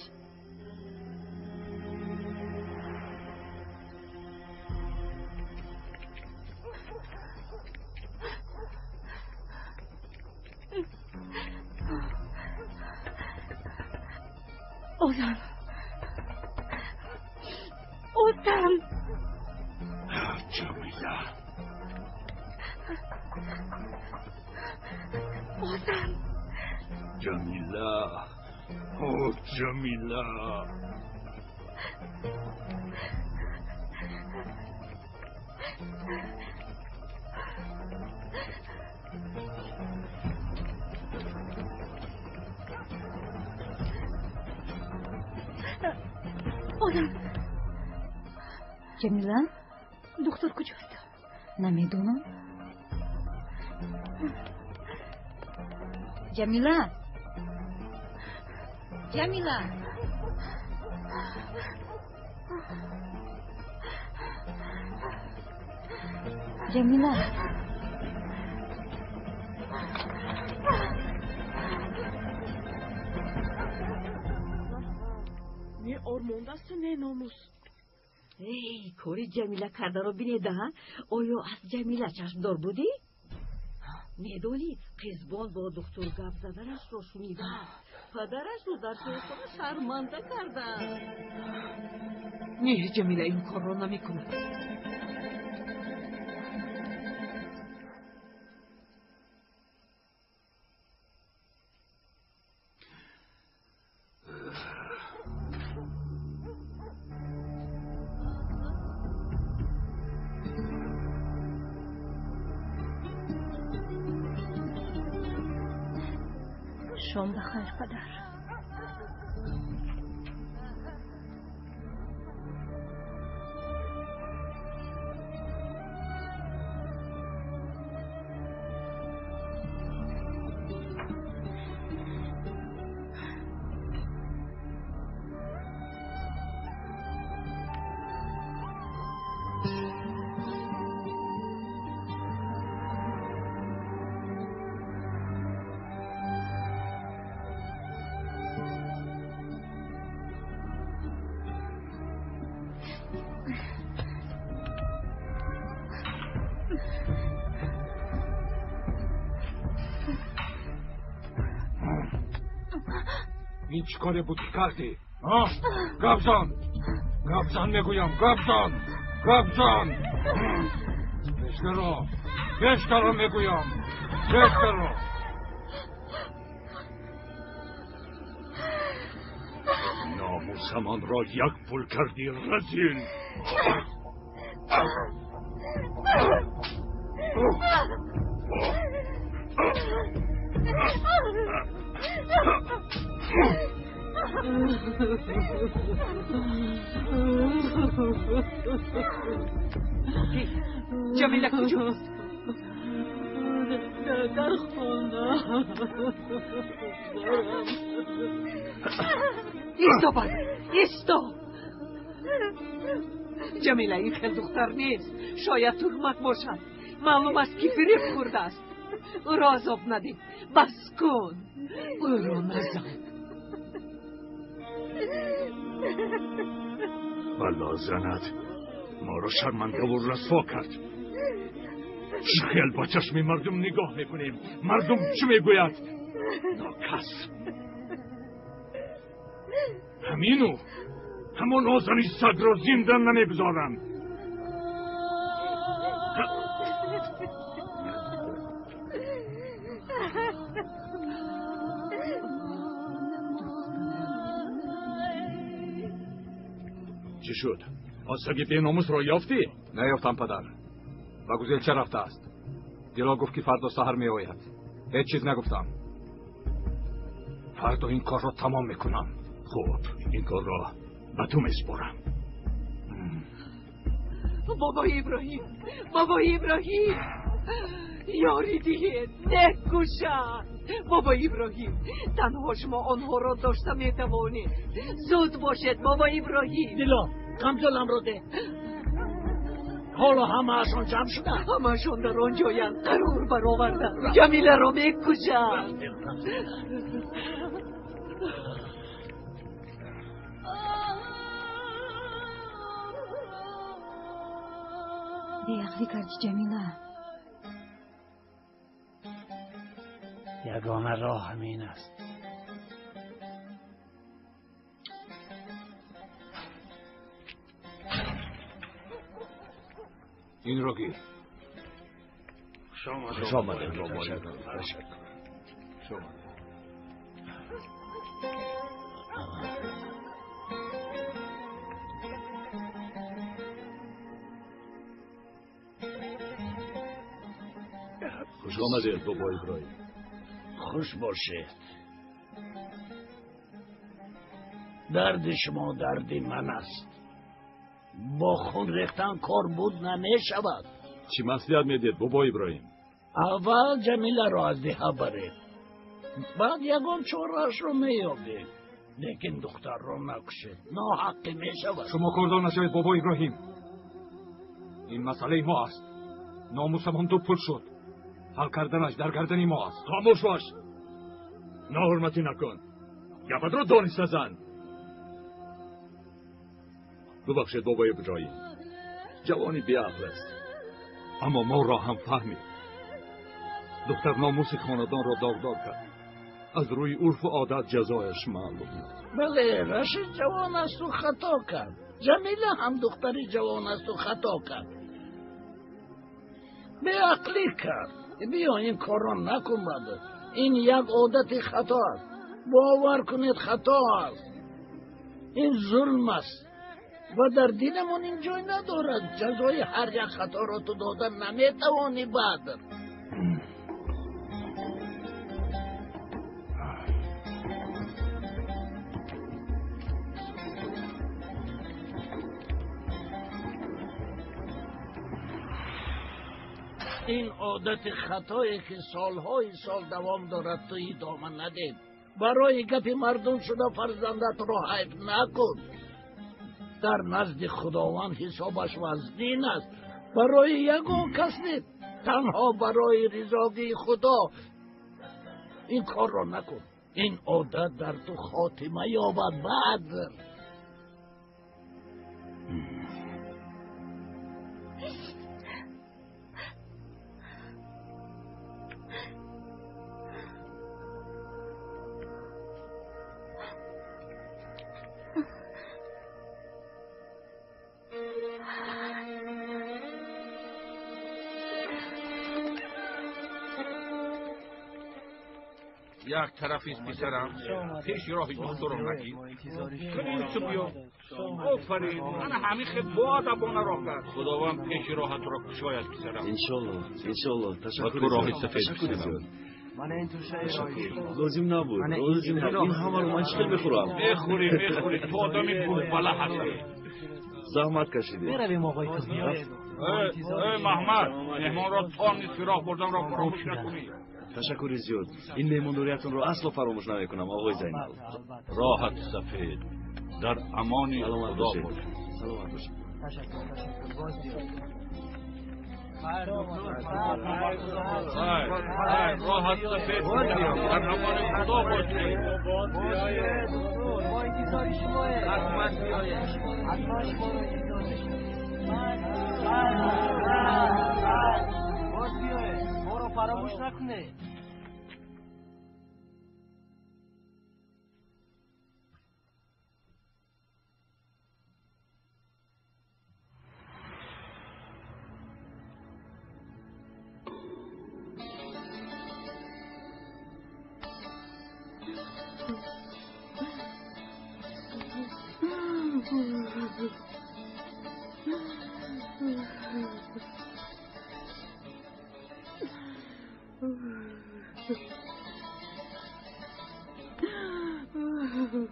Ozan. Ozan. Ҷамила. Озан. Ҷамила. О, Ҷамила. Озан. Ҷамила? Духтур куҷост? Намедонам. Ҷамила? Ҷамила? Ҷамила? Не ормондасту, не номус. Эй, кори Ҷамила кардаро бинеда, оё аз Ҷамила чашмдор будӣ? Медонӣ, қизбон бо духтур гап заданашро шунидам. Падарашро дар чойхона шарманда карданд. Не, Ҷамила ин корро намекунад. Шом ба хайр, падар. Ин чӣ коре буд, ки кардӣ? Гап зан, гап зан, мегӯям, гап зан, гап зан! Пешгаро, пешгаро, мегӯям, пешгаро! Номусамонро як пул кардӣ, разил! Ҷамила куҷост? Дар хона. Исто, Бадр, исто! Ҷамила ин хел духтар нест. Шояд туҳмат бошад. Маълум аст, ки фиреб хӯрдааст. Ӯро азоб надиҳ. Бас кун, ӯро назан. Бало занат, моро шармандаву расво кард. Чӣ хел ба чашми мардум нигоҳ мекунем? Мардум чӣ мегӯяд? Нокас ҳамину ҳамон озани сагро зинда намегузорам. Чӣ шуд? Он саги беномусро ёфтӣ? Наёфтам, падар. Ба гузелча рафтааст. Дило гуфт, ки фардо саҳар меояд. Ҳеҷ чиз нагуфтам. Фардо ин корро тамом мекунам. Хуб, ин корро ба ту месупорам. Бобои Иброҳим, бобои Иброҳим, ёрӣ диҳед, мекушанд. Бобои Иброҳим, танҳо шумо онҳоро дошта метавонед. Зуд бошед, бобои Иброҳим. Дило, камзоламро деҳ. Ҳоло ҳамаашон ҷамъ шуданд. Ҳамаашон дар он ҷоянд, қарор бароварданд. Ҷамиларо мекушанд. Беақлӣ кардӣ, Ҷамила. Ягона роҳ ҳамин аст. Инро гир. Хуш омадед, бобои. Ташаккур. Хуш омадед. Хуш омадед, бобои Иброҳим. Хуш бошед. Дарди шумо дарди ман аст. Бо хун рехтан кор буд намешавад. Чӣ маслиҳат медиҳед, бобои Иброҳим? Аввал Ҷамиларо аз деҳа баред, баъд ягон чораашро меёбед. Лекин духтарро накушед, ноҳаққӣ мешавад. Шумо кордор нашавед, бобои Иброҳим. Ин масъалаи мо аст. Номусамон ду пул шуд. Ҳал карданаш дар гардани мо аст. Хомӯш бош, ноҳурматӣ накун. Гапатро дониста зан. Бубахшед, бобои Иброҳим, ҷавони беақл аст, аммо моро ҳам фаҳмид. Духтар номуси хонадонро доғдор кард. Аз рӯи урфу одат ҷазояш маълум. Бале, Рашид ҷавон асту хато кард. Ҷамила ҳам духтари ҷавон асту хато кард. Беақлӣ кард. Биё, ин корро накун, Бадр. Ин як одати хато аст. Бовар кунед, хато аст. Ин зулм аст ва дар динамон ин ҷой надорад. Ҷазои ҳар як хаторо ту дода наметавонӣ, Бадр. Ин одати хатое ки солҳои сол давом дорад, ту идома надед. Барои гапи мардум шуда фарзандатро ҳайф накун. Дар назди Худованд ҳисобаш вазнин аст. Барои ягон кас нест, танҳо барои ризогии Худо. Ин корро накун. Ин одат дар ту хотима ёбад, Бадр. Як тарафист, писарам, пеши роҳи духтурро нагир. Кунин ту биё. Офарин, ана ҳамин хел боадабона роҳ кард. Худованд пеши роҳатро кушояд, писарам. Иншолло, иншолло. Ба ту роҳи сафед, писарам. Лозим набуд, лозим набуд. Ин ҳамаро ман чӣ хел мехӯрам? Мехӯрӣ, мехӯрӣ, ту одами бубала ҳастӣ. Заҳмат кашидед. Меравем, оғои Тоҳир. Э, Маҳмад, меҳмонро то нисфи роҳ бурданро фаромӯш накунӣ. Ташаккури зиёд. Ин меҳмондориятонро асло фаромӯш намекунам, оғои Зайнал. Роҳат сафед, дар амони Саломат Худо бошед. бош. Саломат бошед. Ташаккур, ташаккур, боз биёед. Хайр, хайр, роҳат сафед, дар амони Худо бошӣ. Мо интизори шумоем. Ҳатман биёед. Ҳатман шуморо интизор мешавем. Боз биёед, моро фаромӯш накунед. Духтарам,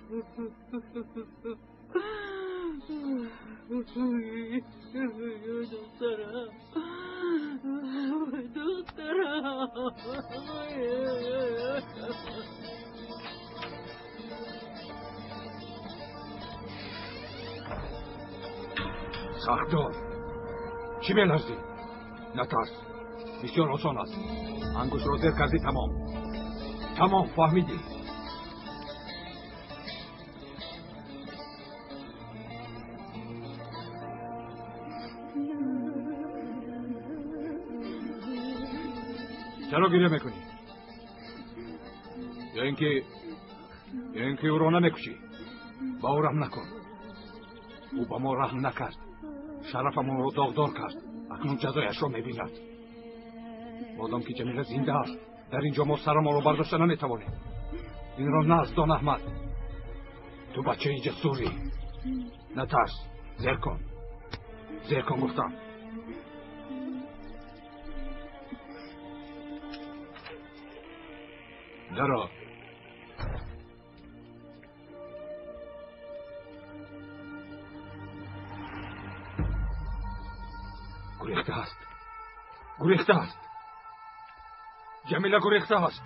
духтарам. Сахдор, чӣ меларзӣ? Натарс, бисёр осон аст. Ангуштро зер кардӣ, тамом. Тамом, фаҳмидӣ? Чаро гиря мекунӣ? Ё ин ки ӯро намекушӣ? Ба ӯ раҳм накун. Ӯ ба мо раҳм накард. Шарафамонро доғдор кард. Акнун ҷазояшро мебинад. Модом ки Ҷамила зинда аст, дар ин ҷо мо сарамонро бардошта наметавонем. Инро нағз дон, Аҳмад. Ту бачаи ҷасурӣ. Натарс, зер кун. Зер кун гуфтам. Даро. Гурехта аст. Гурехта аст. Ҷамила гурехта аст.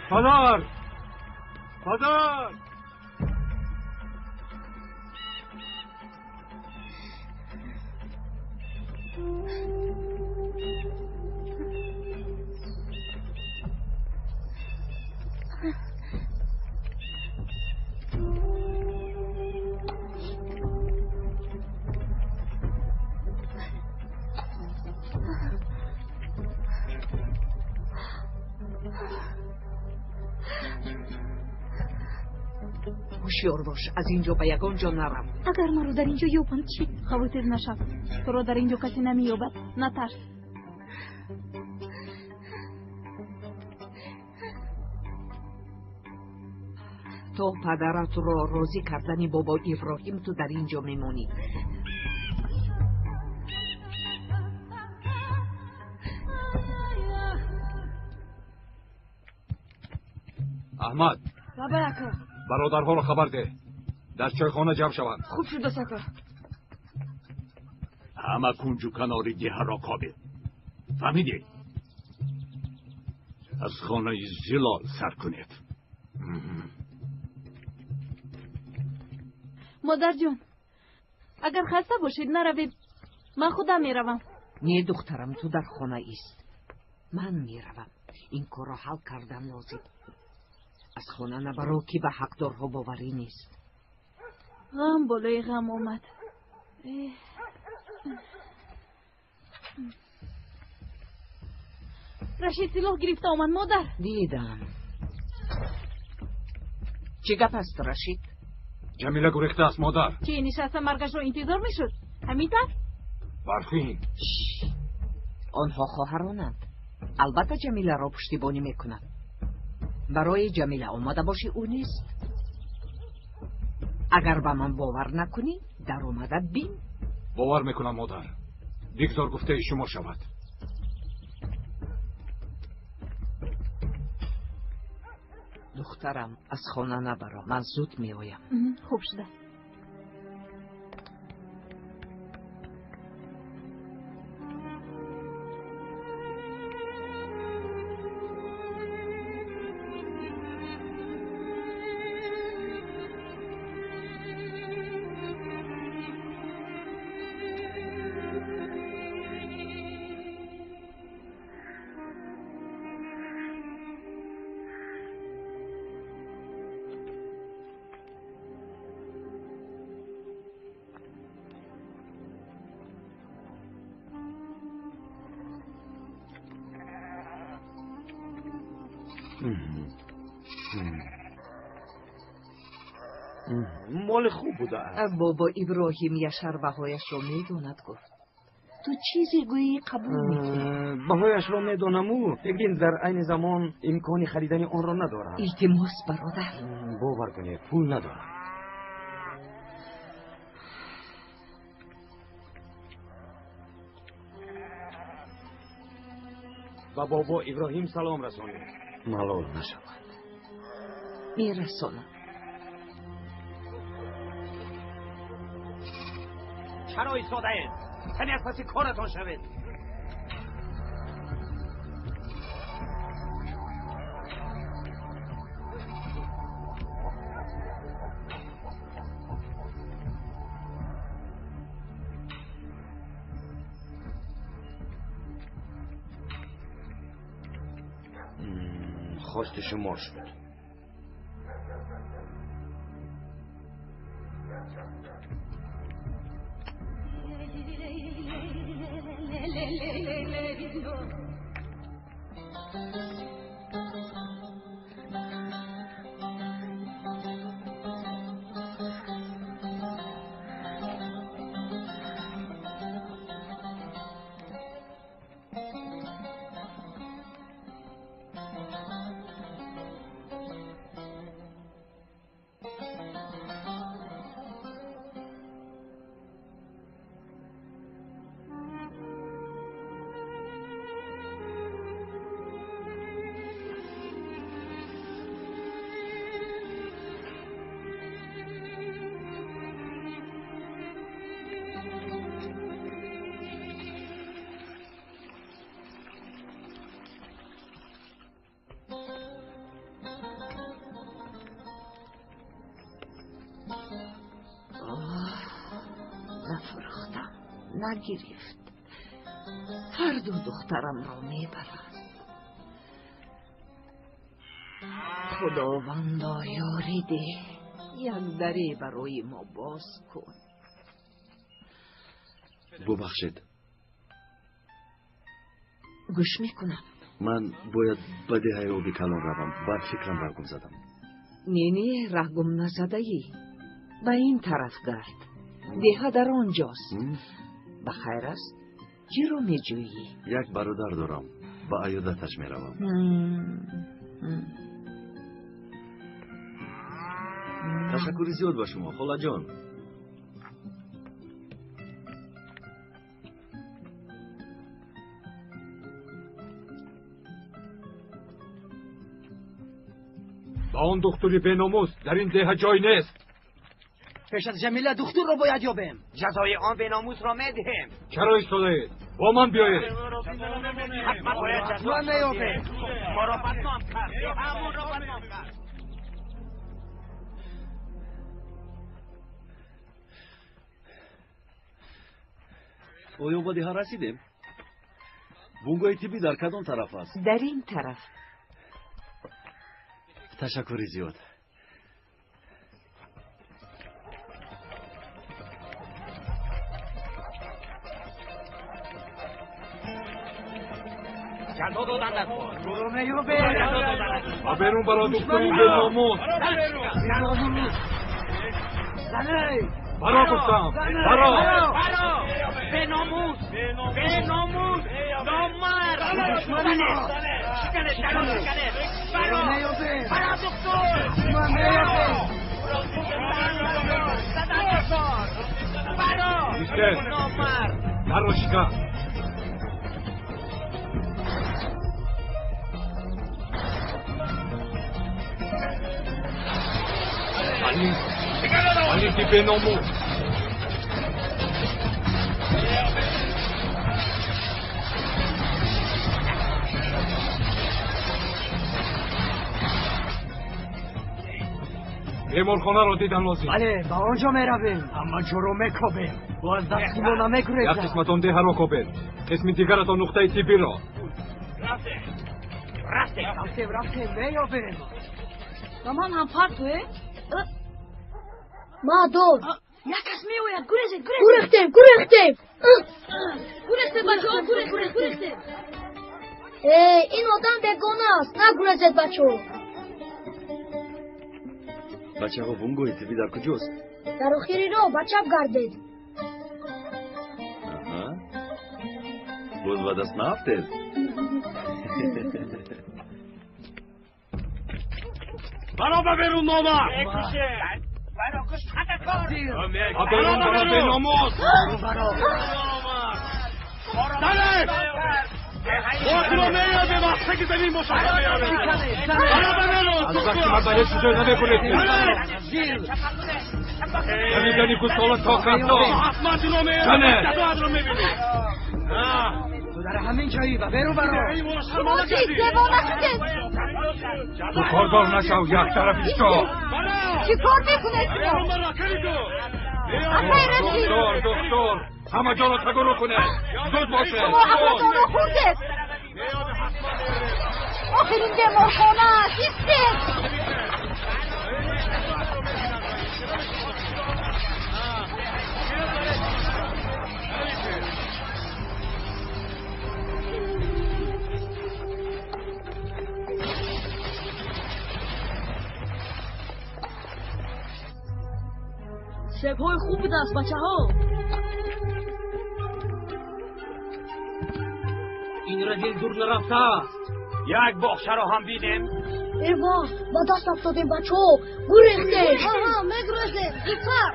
Падар! Падар! Ҳушёр бош, аз ин ҷо ба ягон ҷо нарав. Агар маро дар ин ҷо ёбанд чӣ? Хавотир нашав, туро дар ин ҷо касе намеёбад. Натарс. То падаратро розӣ кардани бобо Иброҳим ту дар ин ҷо мемонӣ. Аҳмад. Лабай ака. Бародарҳоро хабар деҳ, дар чойхона ҷамъ шаванд. Хуб шудааст ака. Ҳама кунҷу канори деҳаро кобед. Фаҳмидед? Аз хонаи Зилол сар кунед. Модарҷон, агар хаста бошед, наравед. Ман худам меравам. Не, духтарам, ту дар хона ист. Ман меравам. Ин корро ҳал кардан лозим. Аз хона набаро, ки ба ҳақдорҳо боварӣ нест. Ғам болои ғам омад. Рашид силоҳ гирифта омад, модар. Дидам. Чӣ гап аст, Рашид? Ҷамила гурехта аст, модар. Чӣ, нишаста маргашро интизор мешуд? Ҳамин тавр? Барфин. Онҳо хоҳаронанд. Албатта Ҷамиларо пуштибонӣ мекунанд. Барои Ҷамила омада бошӣ, ӯ нест. Агар ба ман бовар накунӣ, даромада бин. Бовар мекунам, модар. Бигзор гуфтаи шумо шавад. Духтарам, аз хона набаро, ман зуд меоям. Хуб шудааст. Моли хуб будааст. Бобо Иброҳим Яшар баҳояшро медонад, гуфт. Ту чизе гӯӣ, қабул мекунӣ. Баҳояшро медонаму, лекин дар айни замон имкони харидани онро надорам. Илтимос, бародар. Бовар кунед, пул надорам. Ба бобо Иброҳим салом расонед. Малол нашавад. Мерасонам. Чаро истодаед? Каме аз паси коратон шавед. Хости шумо шуд. Нафурӯхтам, нагирифт. Ҳарду духтарамро мебарад. Худовандо, ёрӣ деҳ, як даре барои мо боз кун. Бубахшед. Гӯш мекунам. Ман бояд ба деҳаи оби калон равам. Бар фикрам раҳ гум задам. Не, не, раҳ гум назадаӣ. Ба ин тараф гард. Деҳа дар он ҷост. Ба хайр аст? Чиро меҷӯӣ? Як бародар дорам. Ба аёдаташ меравам. Ташаккури зиёд ба шумо, холаҷон. Ба он духтури беномус дар ин деҳа ҷой нест. Пеш аз Ҷамила духтурро бояд ёбем. Ҷазои он беномусро медиҳем. Чаро истодаед? Бо ман биёед. Ҳатман бояд ҷазо меёбем. Моро бадном кард. Ҳамонро бадном кард. Оё ба деҳа расидем? Бунгоҳи тиббӣ дар кадом тараф аст? Дар ин тараф. Ташаккури зиёд. Ҷазо додан аст. Ба берун баро, духтури беномус. Баро гуфтам, баро. Беномус, беномус, номард. Шикане, даро шикане. Баро, баро духтур. Баро. Номард. Даро шикан. Алики беномус. Беморхонаро дидан лозим. Бале, ба он ҷо меравем. Ҳама ҷоро мекобем. Ӯ аз дасти мо намегурезад. Як қисматон деҳаро кобед, қисми дигаратон нуқтаи тиббиро. Рафтем, рафтем, меёбем. Ба ман ҳам партое? Мадор. Як кас меояд. Гурезед, гурезед. Гурехтем, гурехтем. Гурехтем, бачаҳо, гурехтем, гурехтем. Э, ин одам бегона аст. Нагурезед, бачаҳо. Бачаҳо, бунгоҳи тиббӣ дар куҷост? Дар охири роҳ ба чап гардед. Аҳа. Боз ба даст наафтед? Баро ба берун, номард. Ба берун баро, беномус. Мо туро меёбем, вақте ки замин бошад меёбем. Аз вақти ман ба ҳеҷ ҷой намекунед. Давидани гусола то касо. Ҳатман туро меёбем. Зане! Ҷазоатро мебинӣ. Ту дар ҳамин ҷоӣ ва беру баро. Шумо чӣ девона шудед? Ту кордор нашав, як тараф исто. Чӣ кор мекунед шумо? Акай Рашид! Доктор, доктор, ҳама ҷоро тагуру кунед. Зуд бошед. Шумо ақлатонро хӯрдед! Охир ин беморхона аст, истед! Себҳои хуб будааст, бачаҳо. Ин радил дур нарафтааст. Як боғчаро ҳам дидем. Эва, ба даст афтодем, бачаҳо, гурехтем. Аҳа, мегурезем, зудтар.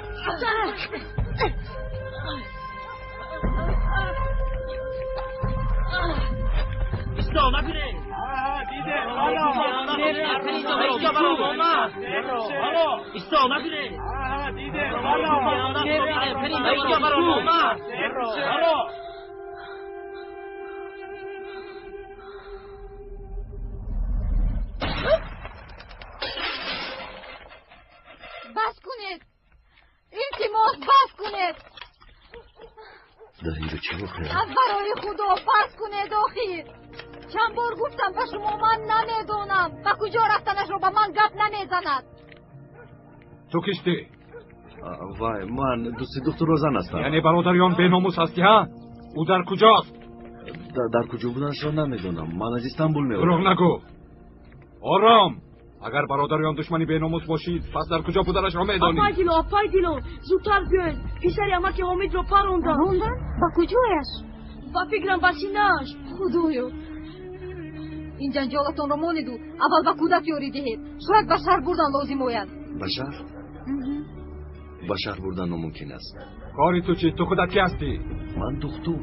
Исто, набинед. Дидем. Исто, набинед. Дидем. Бас кунед! Илтимос, бас кунед! Дар инҷо чӣ воқеа? Аз барои Худо бас кунед охир! Чанд бор гуфтам ба шумо, ман намедонам. Ба куҷо рафтанашро ба ман гап намезанад. Ту кистӣ? Вай, ман дӯсти духтур Розан ҳастам. Яъне бародарён беномус ҳастӣ, ҳа? Ӯ дар куҷост? Дар куҷо буданашро намедонам. Ман аз Истанбул меоям. Дурӯғ нагӯ. Ором. Агар бародарён душмани беномус бошӣ, пас дар куҷо буданашро медонӣ. Апай Дило, апай Дило, зудтар биёед. Писари амаки Ҳомидро паронданд. Паронданд? Ба куҷояш? Ба фикрам, ба синааш. Худоё! Ин ҷанҷолатонро монеду аввал ба кӯдак ёрӣ диҳед. Шояд ба шаҳр бурдан лозим ояд. Ба шаҳр? Ба шаҳр бурдан номумкин аст. Кори ту чӣ? Ту худат кӣ ҳастӣ? Ман духтур.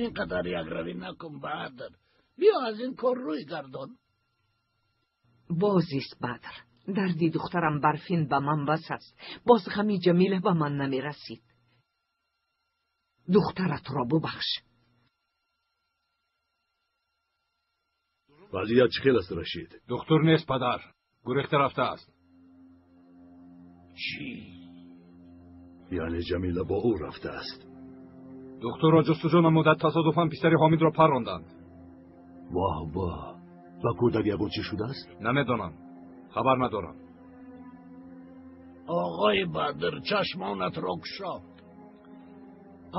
Ин қадар якравӣ накун, Баҳадр. Биё аз ин кор рӯй гардон. Боз ист, Бадр. Дарди духтарам Барфин ба ман бас аст. Боз ғами Ҷамила ба ман намерасид. Духтаратро бубахш. Вазъият чӣ хел аст, Рашид? Духтур нест, падар. Гурехта рафтааст. Чӣ? Яъне Ҷамила бо ӯ рафтааст. Духтурро ҷустуҷӯ намуда, тасодуфан писари Ҳомидро паронданд. Воҳ, воҳ! Ба кӯдак ягон чӣ шудааст? Намедонам. Хабар надорам. Оғои Бадр, чашмонатро кушо.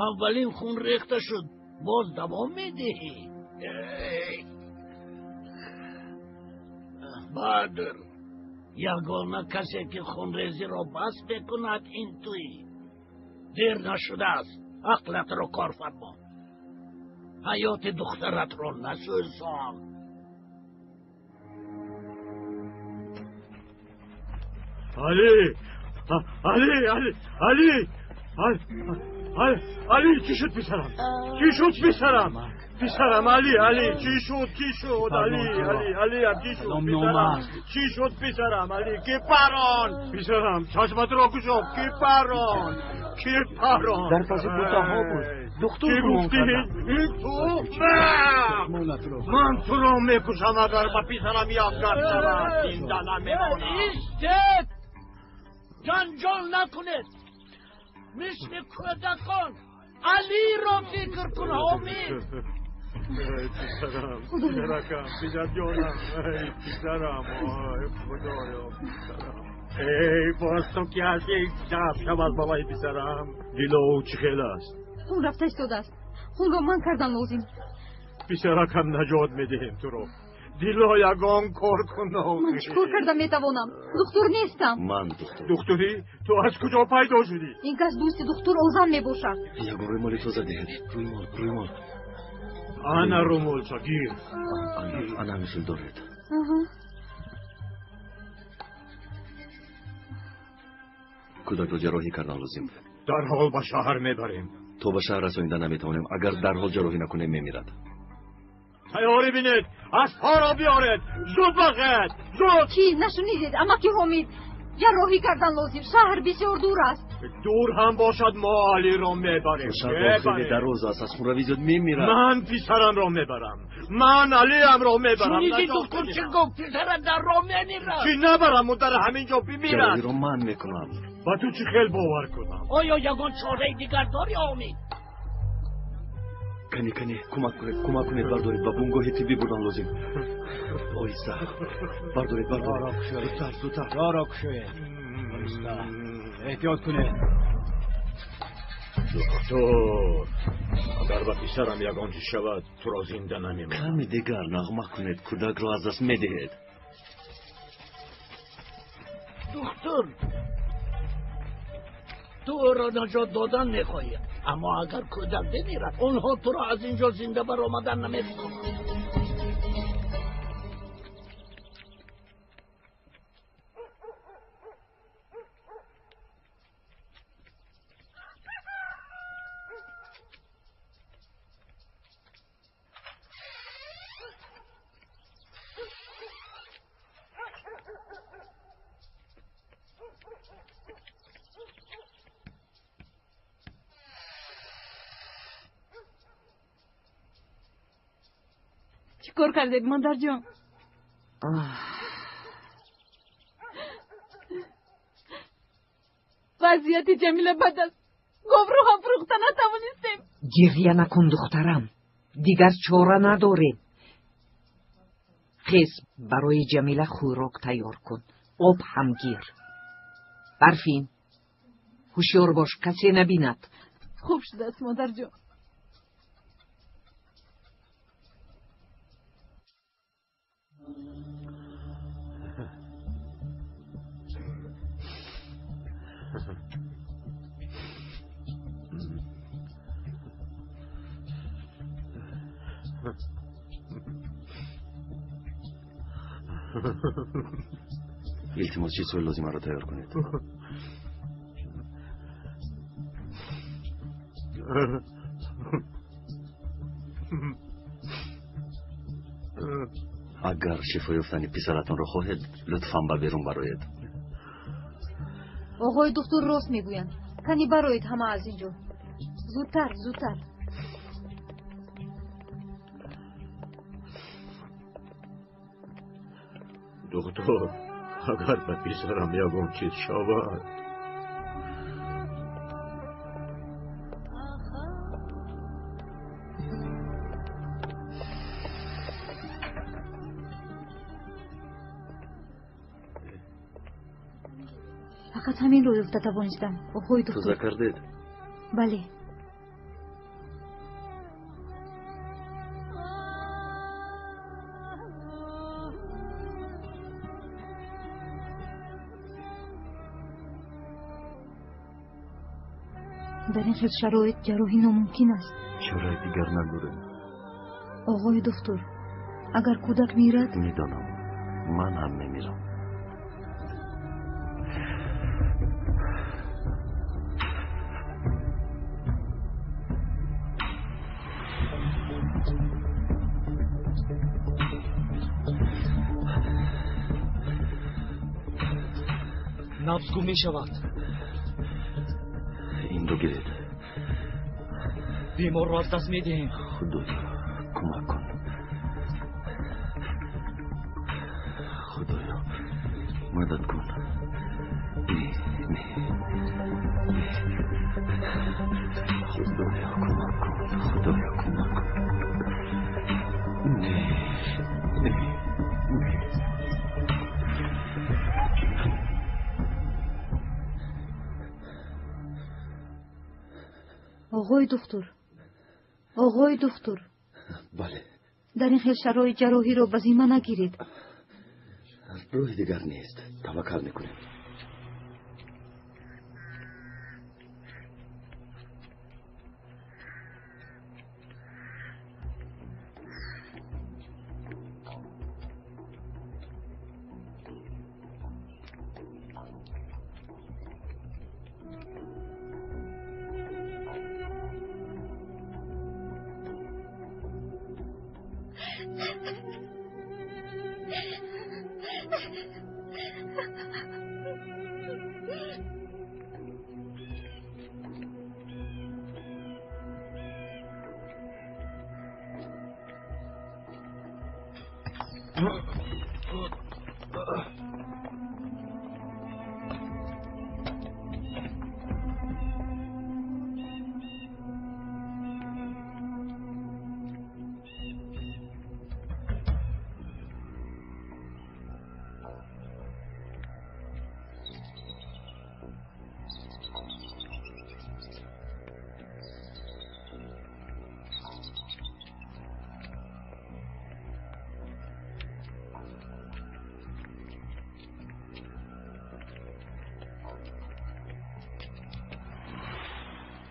Аввалин хун рехта шуд, боз давом медиҳӣ? Бадр, ягона касе ки хунрезиро бас мекунад ин туӣ. Дер нашудааст, ақлатро кор фармо. Ҳаёти духтаратро насӯзон. Али! Али! Али! Али! Али! Али, чӣ шуд писарам? Чӣ шуд писарам? Писарам, Али, Али, чӣ шуд, чӣ шуд, Али, Али, Али, чӣ шуд, писарам? Чӣ шуд, писарам, Али, ки парон? Писарам, чашматро кушо, ки парон? Ки парон? Дар паси бутаҳо буд. Духтур Чӣ гумон гуфтӣ? кардам. Ин ту? Ман туро мекушам, агар ба писарам як гап шавад, зинда намемонам. Истед! Ҷанҷол накунед. Мисли кӯдакон Алиро фикр кун, Ҳомид. Эй, писарам, писаракам, писарҷонам, эй, писарам, ой, худоё, писарам. Эй, боз ту ки ҳастӣ, шаб шаб аз бобои писарам. Дило ӯ чӣ хел аст? Хун рафта истодааст. Хунро ман кардан лозим. Писаракам, наҷот медиҳем туро. Дило, ягон кор кун. Ман чӣ кор карда метавонам? Духтур нестам. Ман духтур. Духтурӣ? Ту аз куҷо пайдо шудӣ? Ин кас дӯсти духтур Озан мебошад. Ягон рӯймоли тоза диҳед. Рӯймол, рӯймол. Ана рӯмолча, гир. Ана ҳамин доред. Кӯдакро ҷарроҳӣ кардан лозим. Дарҳол ба шаҳр мебарем. То ба шаҳр расонида наметавонем. Агар дарҳол ҷарроҳӣ накунем, мемирад. Тайёрӣ бинед, аспҳоро биёред, зуд бошед, зуд. Чӣ нашунидед, амаки Ҳомид? Ҷарроҳӣ кардан лозим, шаҳр бисёр дур аст. Дур ҳам бошад, мо Алиро мебарем. Шаҳр хеле дароз аст, аз хунравӣ зиёд мемирад. Ман писарамро мебарам, ман Алиамро мебарам. Шунидӣ духтур чӣ гуфт? Писарат дар роҳ мемирад. Чӣ набарам, ӯ дар ҳамин ҷо бимирад. Ҷарроҳиро ман мекунам. Ба ту чӣ хел бовар кунам? Оё ягон чораи дигар дорӣ, Ҳомид? Кани, кани, кӯмак кунед, кӯмак кунед, бардоред, ба бунгоҳи тиббӣ бурдан лозим. Оҳиста бардоред, бардоред, зудтар, зудтар. Роҳро кушоед, оҳиста, эҳтиёт кунед. Духтур, агар ба писарам ягон чиз шавад, туро зинда намемонам. Ками дигар нағма кунед, кӯдакро аз даст медиҳед. Духтур, ту ӯро наҷот додан мехоҳӣ, аммо агар кӯдак бимирад, онҳо туро аз ин ҷо зинда баромадан намегузоранд. Чӣ кор кардед, модарҷон? Вазъияти Ҷамила бад аст. Говро ҳам фурӯхта натавонистем. Гирья накун, духтарам, дигар чора надорем. Хез, барои Ҷамила хӯрок тайёр кун, об ҳам гир. Барфин, ҳушёр бош, касе набинад. Хуб шудааст, модарҷон. Илтимос, чизҳои лозимаро тайёр кунед. Агар шифо ёфтани писаратонро хоҳед, лутфан ба берун бароед. Оғои духтур рост мегӯянд. Кани бароед ҳама аз ин ҷо. Зудтар, зудтар. Духтур, агар ба писарам ягон чиз шавад. Фақат ҳаминро ёфта тавонистам, оғои духтур. Тоза кардед? Бале. Дар ин хел шароит ҷарроҳӣ номумкин аст. Чораи дигар надорем. Оғои духтур, агар кӯдак мирад? Медонам, ман ҳам мемирам. Набз гум мешавад. Инро гиред. Беморро аз даст медиҳем. Худоё, кӯмак кун. Худоё, мадад кун. Не, не. Худоё, кӯмак кун. Худоё, кӯмак кун. Не, не, не. Оғои духтур, оғои духтур. Бале. Дар ин хел шароит ҷарроҳиро ба зимма нагиред. Роҳи дигар нест, таваккал мекунем.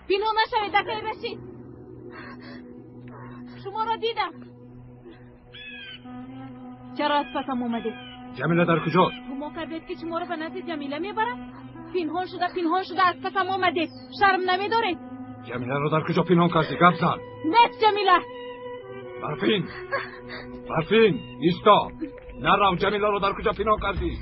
Пинҳон нашавед, акаи Рашид. Шуморо дидам. Чаро аз пасам омадед? Ҷамила дар куҷост? Гумон кардед, ки шуморо ба назди Ҷамила мебарам? Пинҳон шуда, пинҳон шуда аз пасам омадед. Шарм намедоред? Ҷамиларо дар куҷо пинҳон кардӣ? Гап зан. Нест Ҷамила. Барфин, Барфин, исто. Нарав, Ҷамиларо дар куҷо пинҳон кардӣ?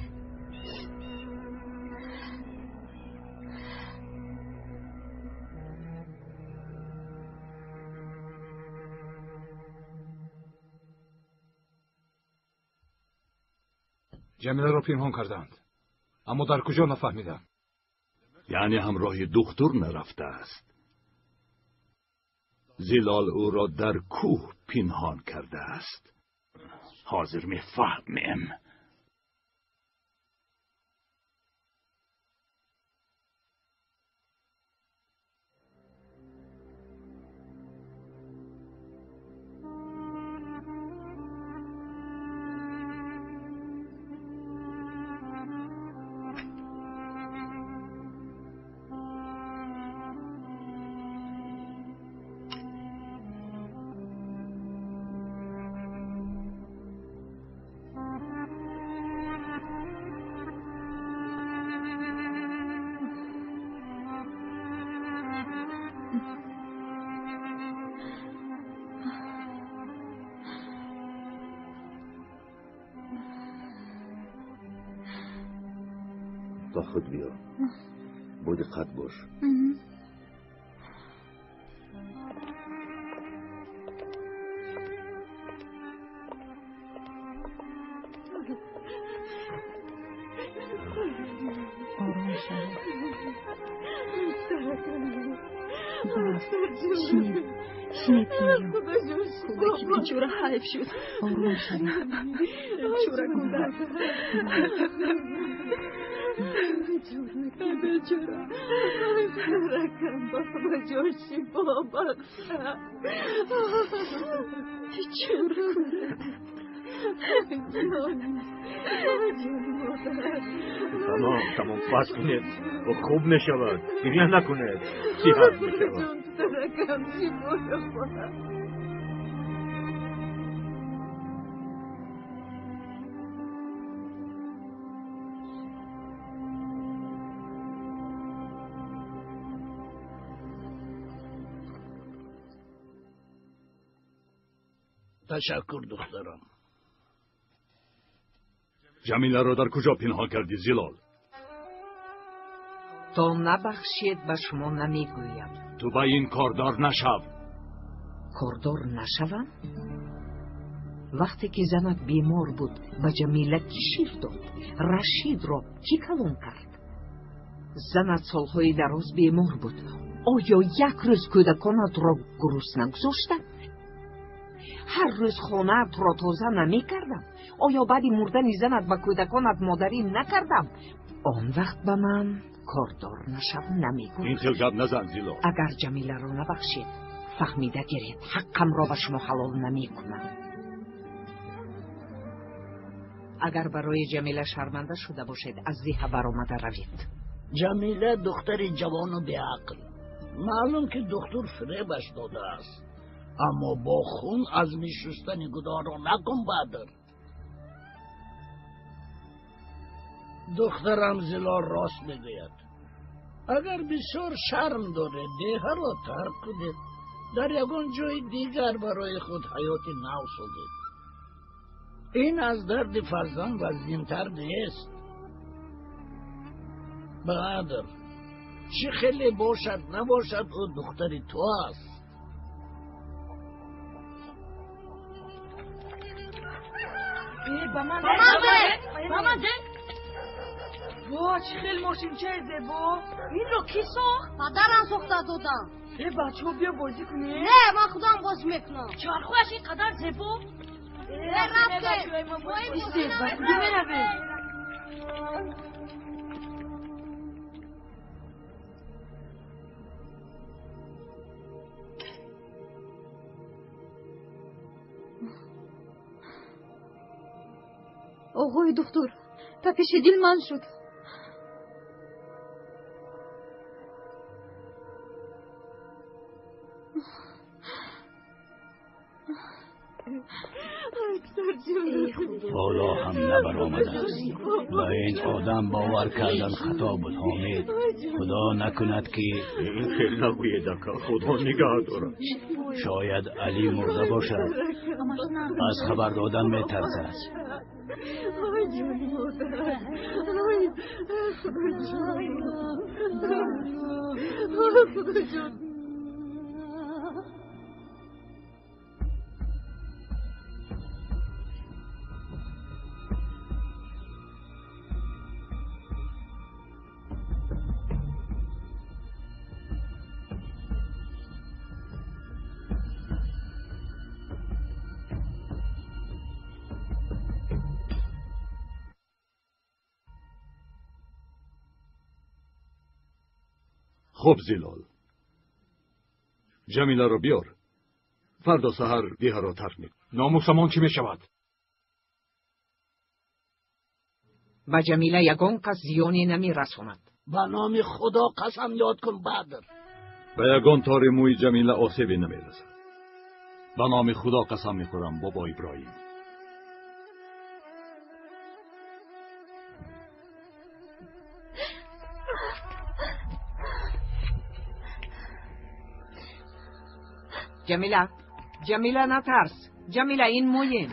Ҷамиларо пинҳон карданд, аммо дар куҷо нафаҳмидам. Яъне ҳамроҳи духтур нарафтааст. Зилол ӯро дар кӯҳ пинҳон кардааст. Ҳозир мефаҳмем. Ба худ биё, бо диққат бош. Ором шавед. Бас, шинед, шинед инҷо. Кӯдаки бечора ҳайф шуд. Ором шавед. Бечора кӯдак. Бечора. Ракам ба Худоҷон шифо бахша. Бечора кӯдак. Тамом, тамом, бас кунед. Хуб мешавад. Гиря накунед. Сиҳат мешавад. Ракам шифо ёбад. Ташаккур, духтарам. Ҷамиларо дар куҷо пинҳон кардӣ, Зилол? То набахшед, ба шумо намегӯям. Ту ба ин кордор нашав. Кордор нашавам? Вақте ки занат бемор буд, ба Ҷамила кӣ шир дод? Рашидро кӣ калон кард? Занат солҳои дароз бемор буд. Оё як рӯз кӯдаконатро гурусна гузоштам? Ҳар рӯз хонаатро тоза намекардам? Оё баъди мурдани занат ба кӯдаконат модарӣ накардам? Он вақт ба ман кордор нашав намегӯй. Ин хел гап назан, Зилол. Агар Ҷамиларо набахшед, фаҳмида гиред, ҳаққамро ба шумо ҳалол намекунам. Агар барои Ҷамила шарманда шуда бошед, аз деҳа баромада равед. Ҷамила духтари ҷавону беақл. Маълум ки духтур фиребаш додааст. Аммо бо хун азми шустани гуноҳро накун, Бадр. Духтарам Зилол рост мегӯяд. Агар бисёр шарм доред, деҳаро тарк кунед, дар ягон ҷои дигар барои худ ҳаёти нав созед. Ин аз дарди фарзанд вазнинтар нест. Бадр, чӣ хеле бошад набошад, ӯ духтари ту аст. Ба ман ба ман де. Во, чӣ хел мошинчаи зебо! Инро кӣ сохт? Падарам сохта додам. Э, бачаҳо, биё бозӣ кунем. Не, ман худам бозӣ мекунам. Чархояш ин қадар зебо. Э, рафтем. Истед, ба куҷо меравем? Оғои духтур, тапиши дил ман шуд. Ҳоло ҳам набаромадааст. Ба ин одам бовар кардан хато буд, Ҳомид. Худо накунад ки Ин хел нагӯед, ака, Худо нигаҳ дорад. Шояд Алӣ мурда бошад. Аз хабар додан метарсад. Ой, ҷони модар, ой, Худоҷон, Худоҷон. Хуб, Зилол, Ҷамиларо биёр. Фардо саҳар деҳаро тарк мекун. Номусамон чӣ мешавад? Ба Ҷамила ягон кас зиёне намерасонад. Ба номи Худо қасам ёд кун, Бадр. Ба ягон тори мӯи Ҷамила осебе намерасад. Ба номи Худо қасам мехӯрам, бобо Иброҳим. Ҷамила, Ҷамила, натарс. Ҷамила, ин моем.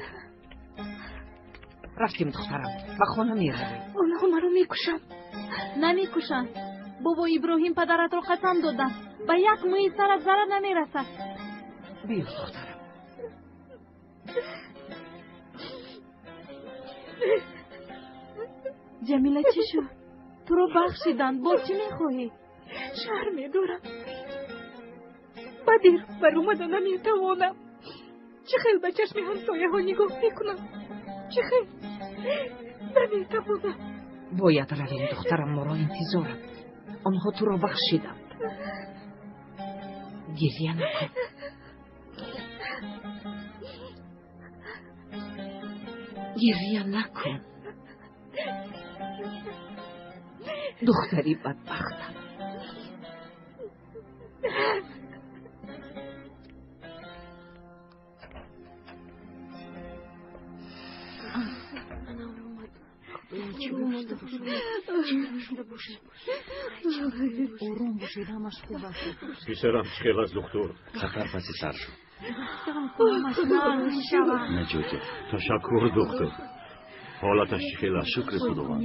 Рафтем, духтарам, ба хона меравем. Онҳо маро мекушанд. Намекушанд. Бобо Иброҳим падаратро қасам доданд. Ба як мӯи сарат зарар намерасад. Биё, духтарам. Ҷамила, чӣ шуд? Туро бахшиданд. Боз чӣ мехоҳӣ? Шарм медорам. Ба дер баромада наметавонам. Чӣ хел ба чашми ҳамсояҳо нигоҳ мекунам? Чӣ хел? Наметавонам. Бояд равем, духтарам, моро интизоранд. Онҳо туро бахшиданд. Гирья накун. Гирья накун. Духтари бадбахтам. Ором бошед, ҳамаш хуб аст. Писарам чӣ хел аст, духтур? Хатар паси сар шуд. Наҷот ёфт. Ташаккур, духтур. Ҳолаташ чӣ хел аст? Шукри Худованд,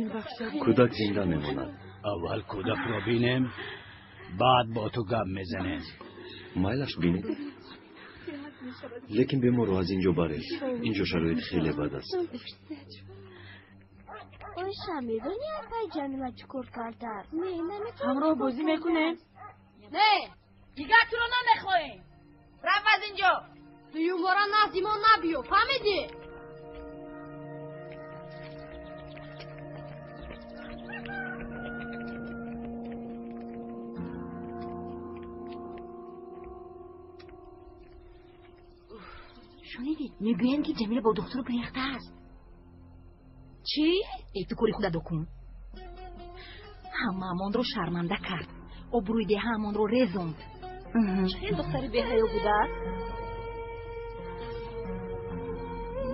кӯдак зинда мемонад. Аввал кӯдакро бинем, баъд бо ту гап мезанем. Майлаш, бинед, лекин беморро аз ин ҷо баред. Ин ҷо шароит хеле бад аст. Оиша, медонӣ акай Ҷамила чӣ кор кардааст? Не, наметавонам. Ҳамроҳ бозӣ мекунем? Не, дигар туро намехоҳем. Раф аз ин ҷо. Дуюмбора назди мо набиё, фаҳмидӣ? Шунидед, мегӯянд, ки Ҷамила бо духтур гурехтааст. Чӣ? Эй, ту кори худатро кун. Ҳамаамонро шарманда кард. Обрӯи деҳаамонро резонд. Чӣ хел духтари беҳаё будааст?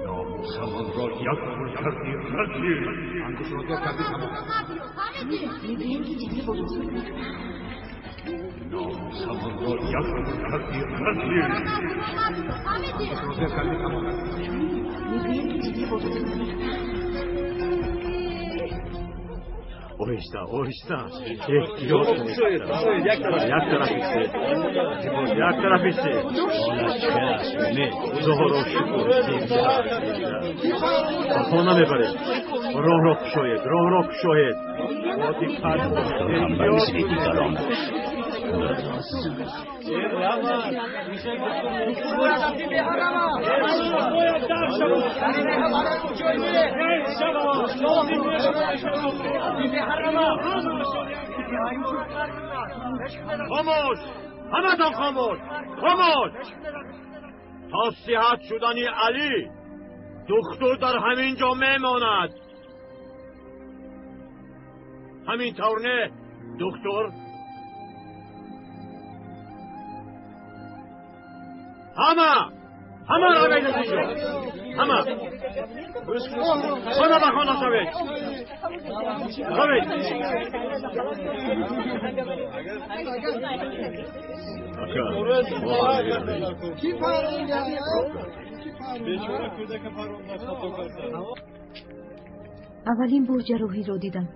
Номусамонро як пул кардӣ, разил. Ангушро дер кардӣ, тамом. Мегӯянд, ки Ҷамила бо духтур гурехтааст. Номусамонро як пул кардӣ, разил. Ангушро дер кардӣ, тамом. Мегӯянд, ки Ҷамила бо духтур гурехтааст. Оҳиста, оҳиста. Эҳтиёт кунед. Як тараф истед. Як тараф истед. Худоро шукр, зинда. Ба хона мебаред. Роҳро кушоед, роҳро кушоед. Бо диққат ҳам ба мисли дигаронаш. خاموش، همتان خاموش، خاموش. تا صحت شدن علی دکتر در همین جا میماند. همین طور نه دکتر؟ همه همه روید از اینجا. همه خانه به خانه شوید. روید. Аввалин бор ҷарроҳиро дидам.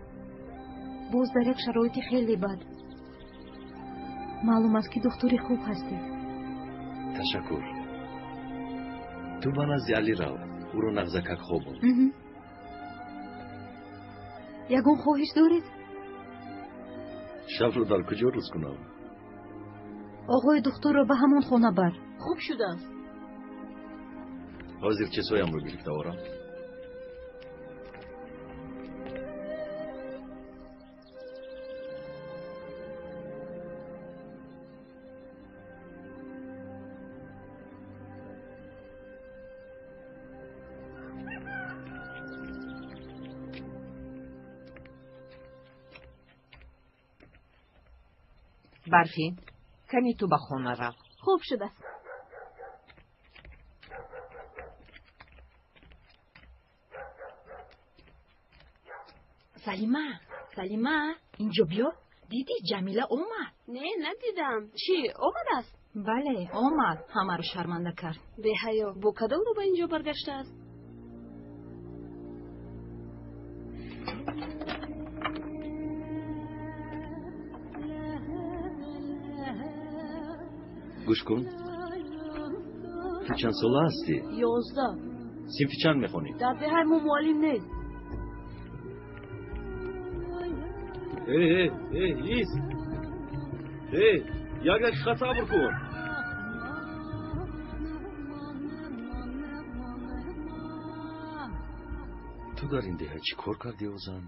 Боз дар як шароити хеле бад. Маълум аст, ки духтури хуб ҳастед. Ташаккур. Ту ба назди Алӣ рав, ӯро нағзакак хобон. Ягон хоҳиш доред? Шабро дар куҷо рӯз кунам? Оғои духтурро ба ҳамон хона бар. Хуб шудааст. Ҳозир чизҳоямро гирифта орам. Барфин, кани ту ба хона рав. Хуб шудааст. Салима, Салима, инҷо биё. Дидӣ, Ҷамила омад? Не, надидам. Чӣ, омадааст? Бале, омад. Ҳамаро шарманда кард. Беҳаё, бо кадом рӯ ба инҷо баргаштааст? Гӯш кун, ту чанд сола ҳастӣ? 11. Синфи чанд мехонӣ? Дар деҳаи мо муаллим нест. Э, э, ист! Э, як дақиқа сабр кун. Ту дар ин деҳа чӣ кор кардӣ, о зан?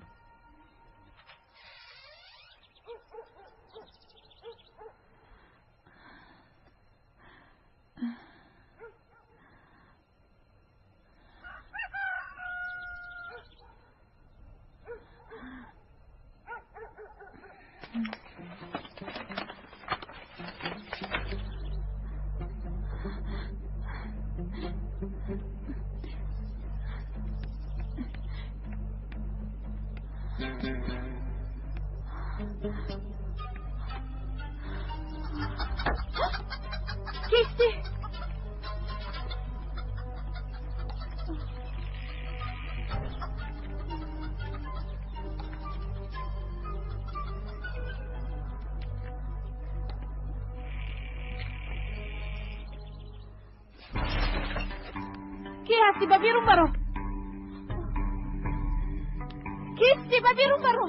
Кисти? Ки ҳастӣ? Ба берун баро. Кисти? Ба берун баро.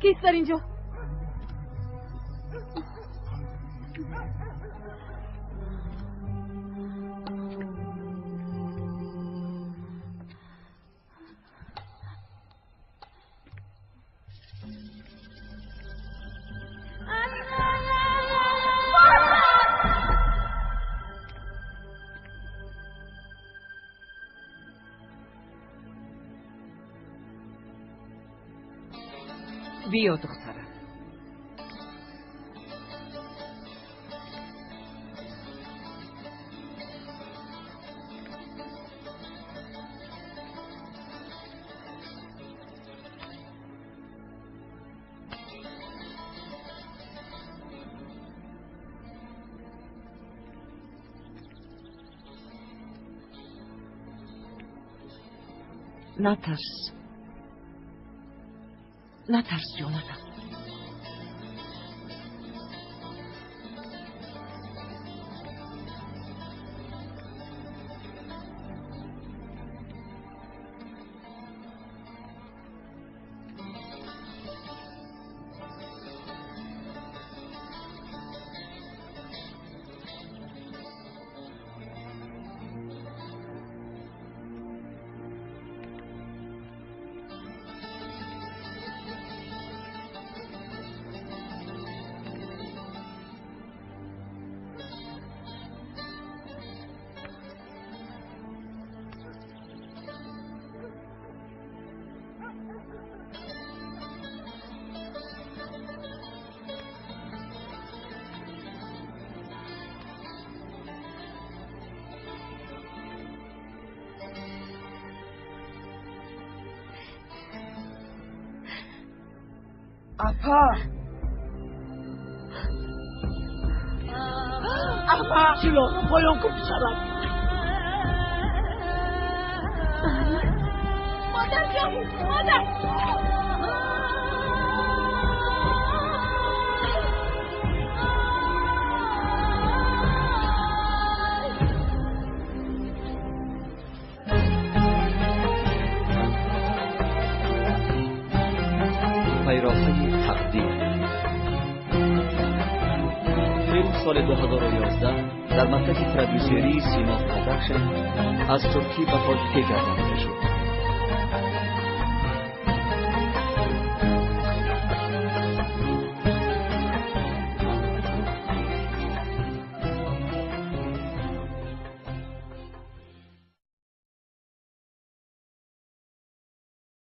Кист дар инҷо? Биё, духтарам. Натарс, натарс ҷонакам. Апа! Апа! Силоҳро поён кун, писарам. Модарҷон! Модар! Пайроҳаи тақдир. Филм соли 2011 дар маркази продюсерии Симо Продакшн аз туркӣ ба тоҷикӣ гардонида шуд.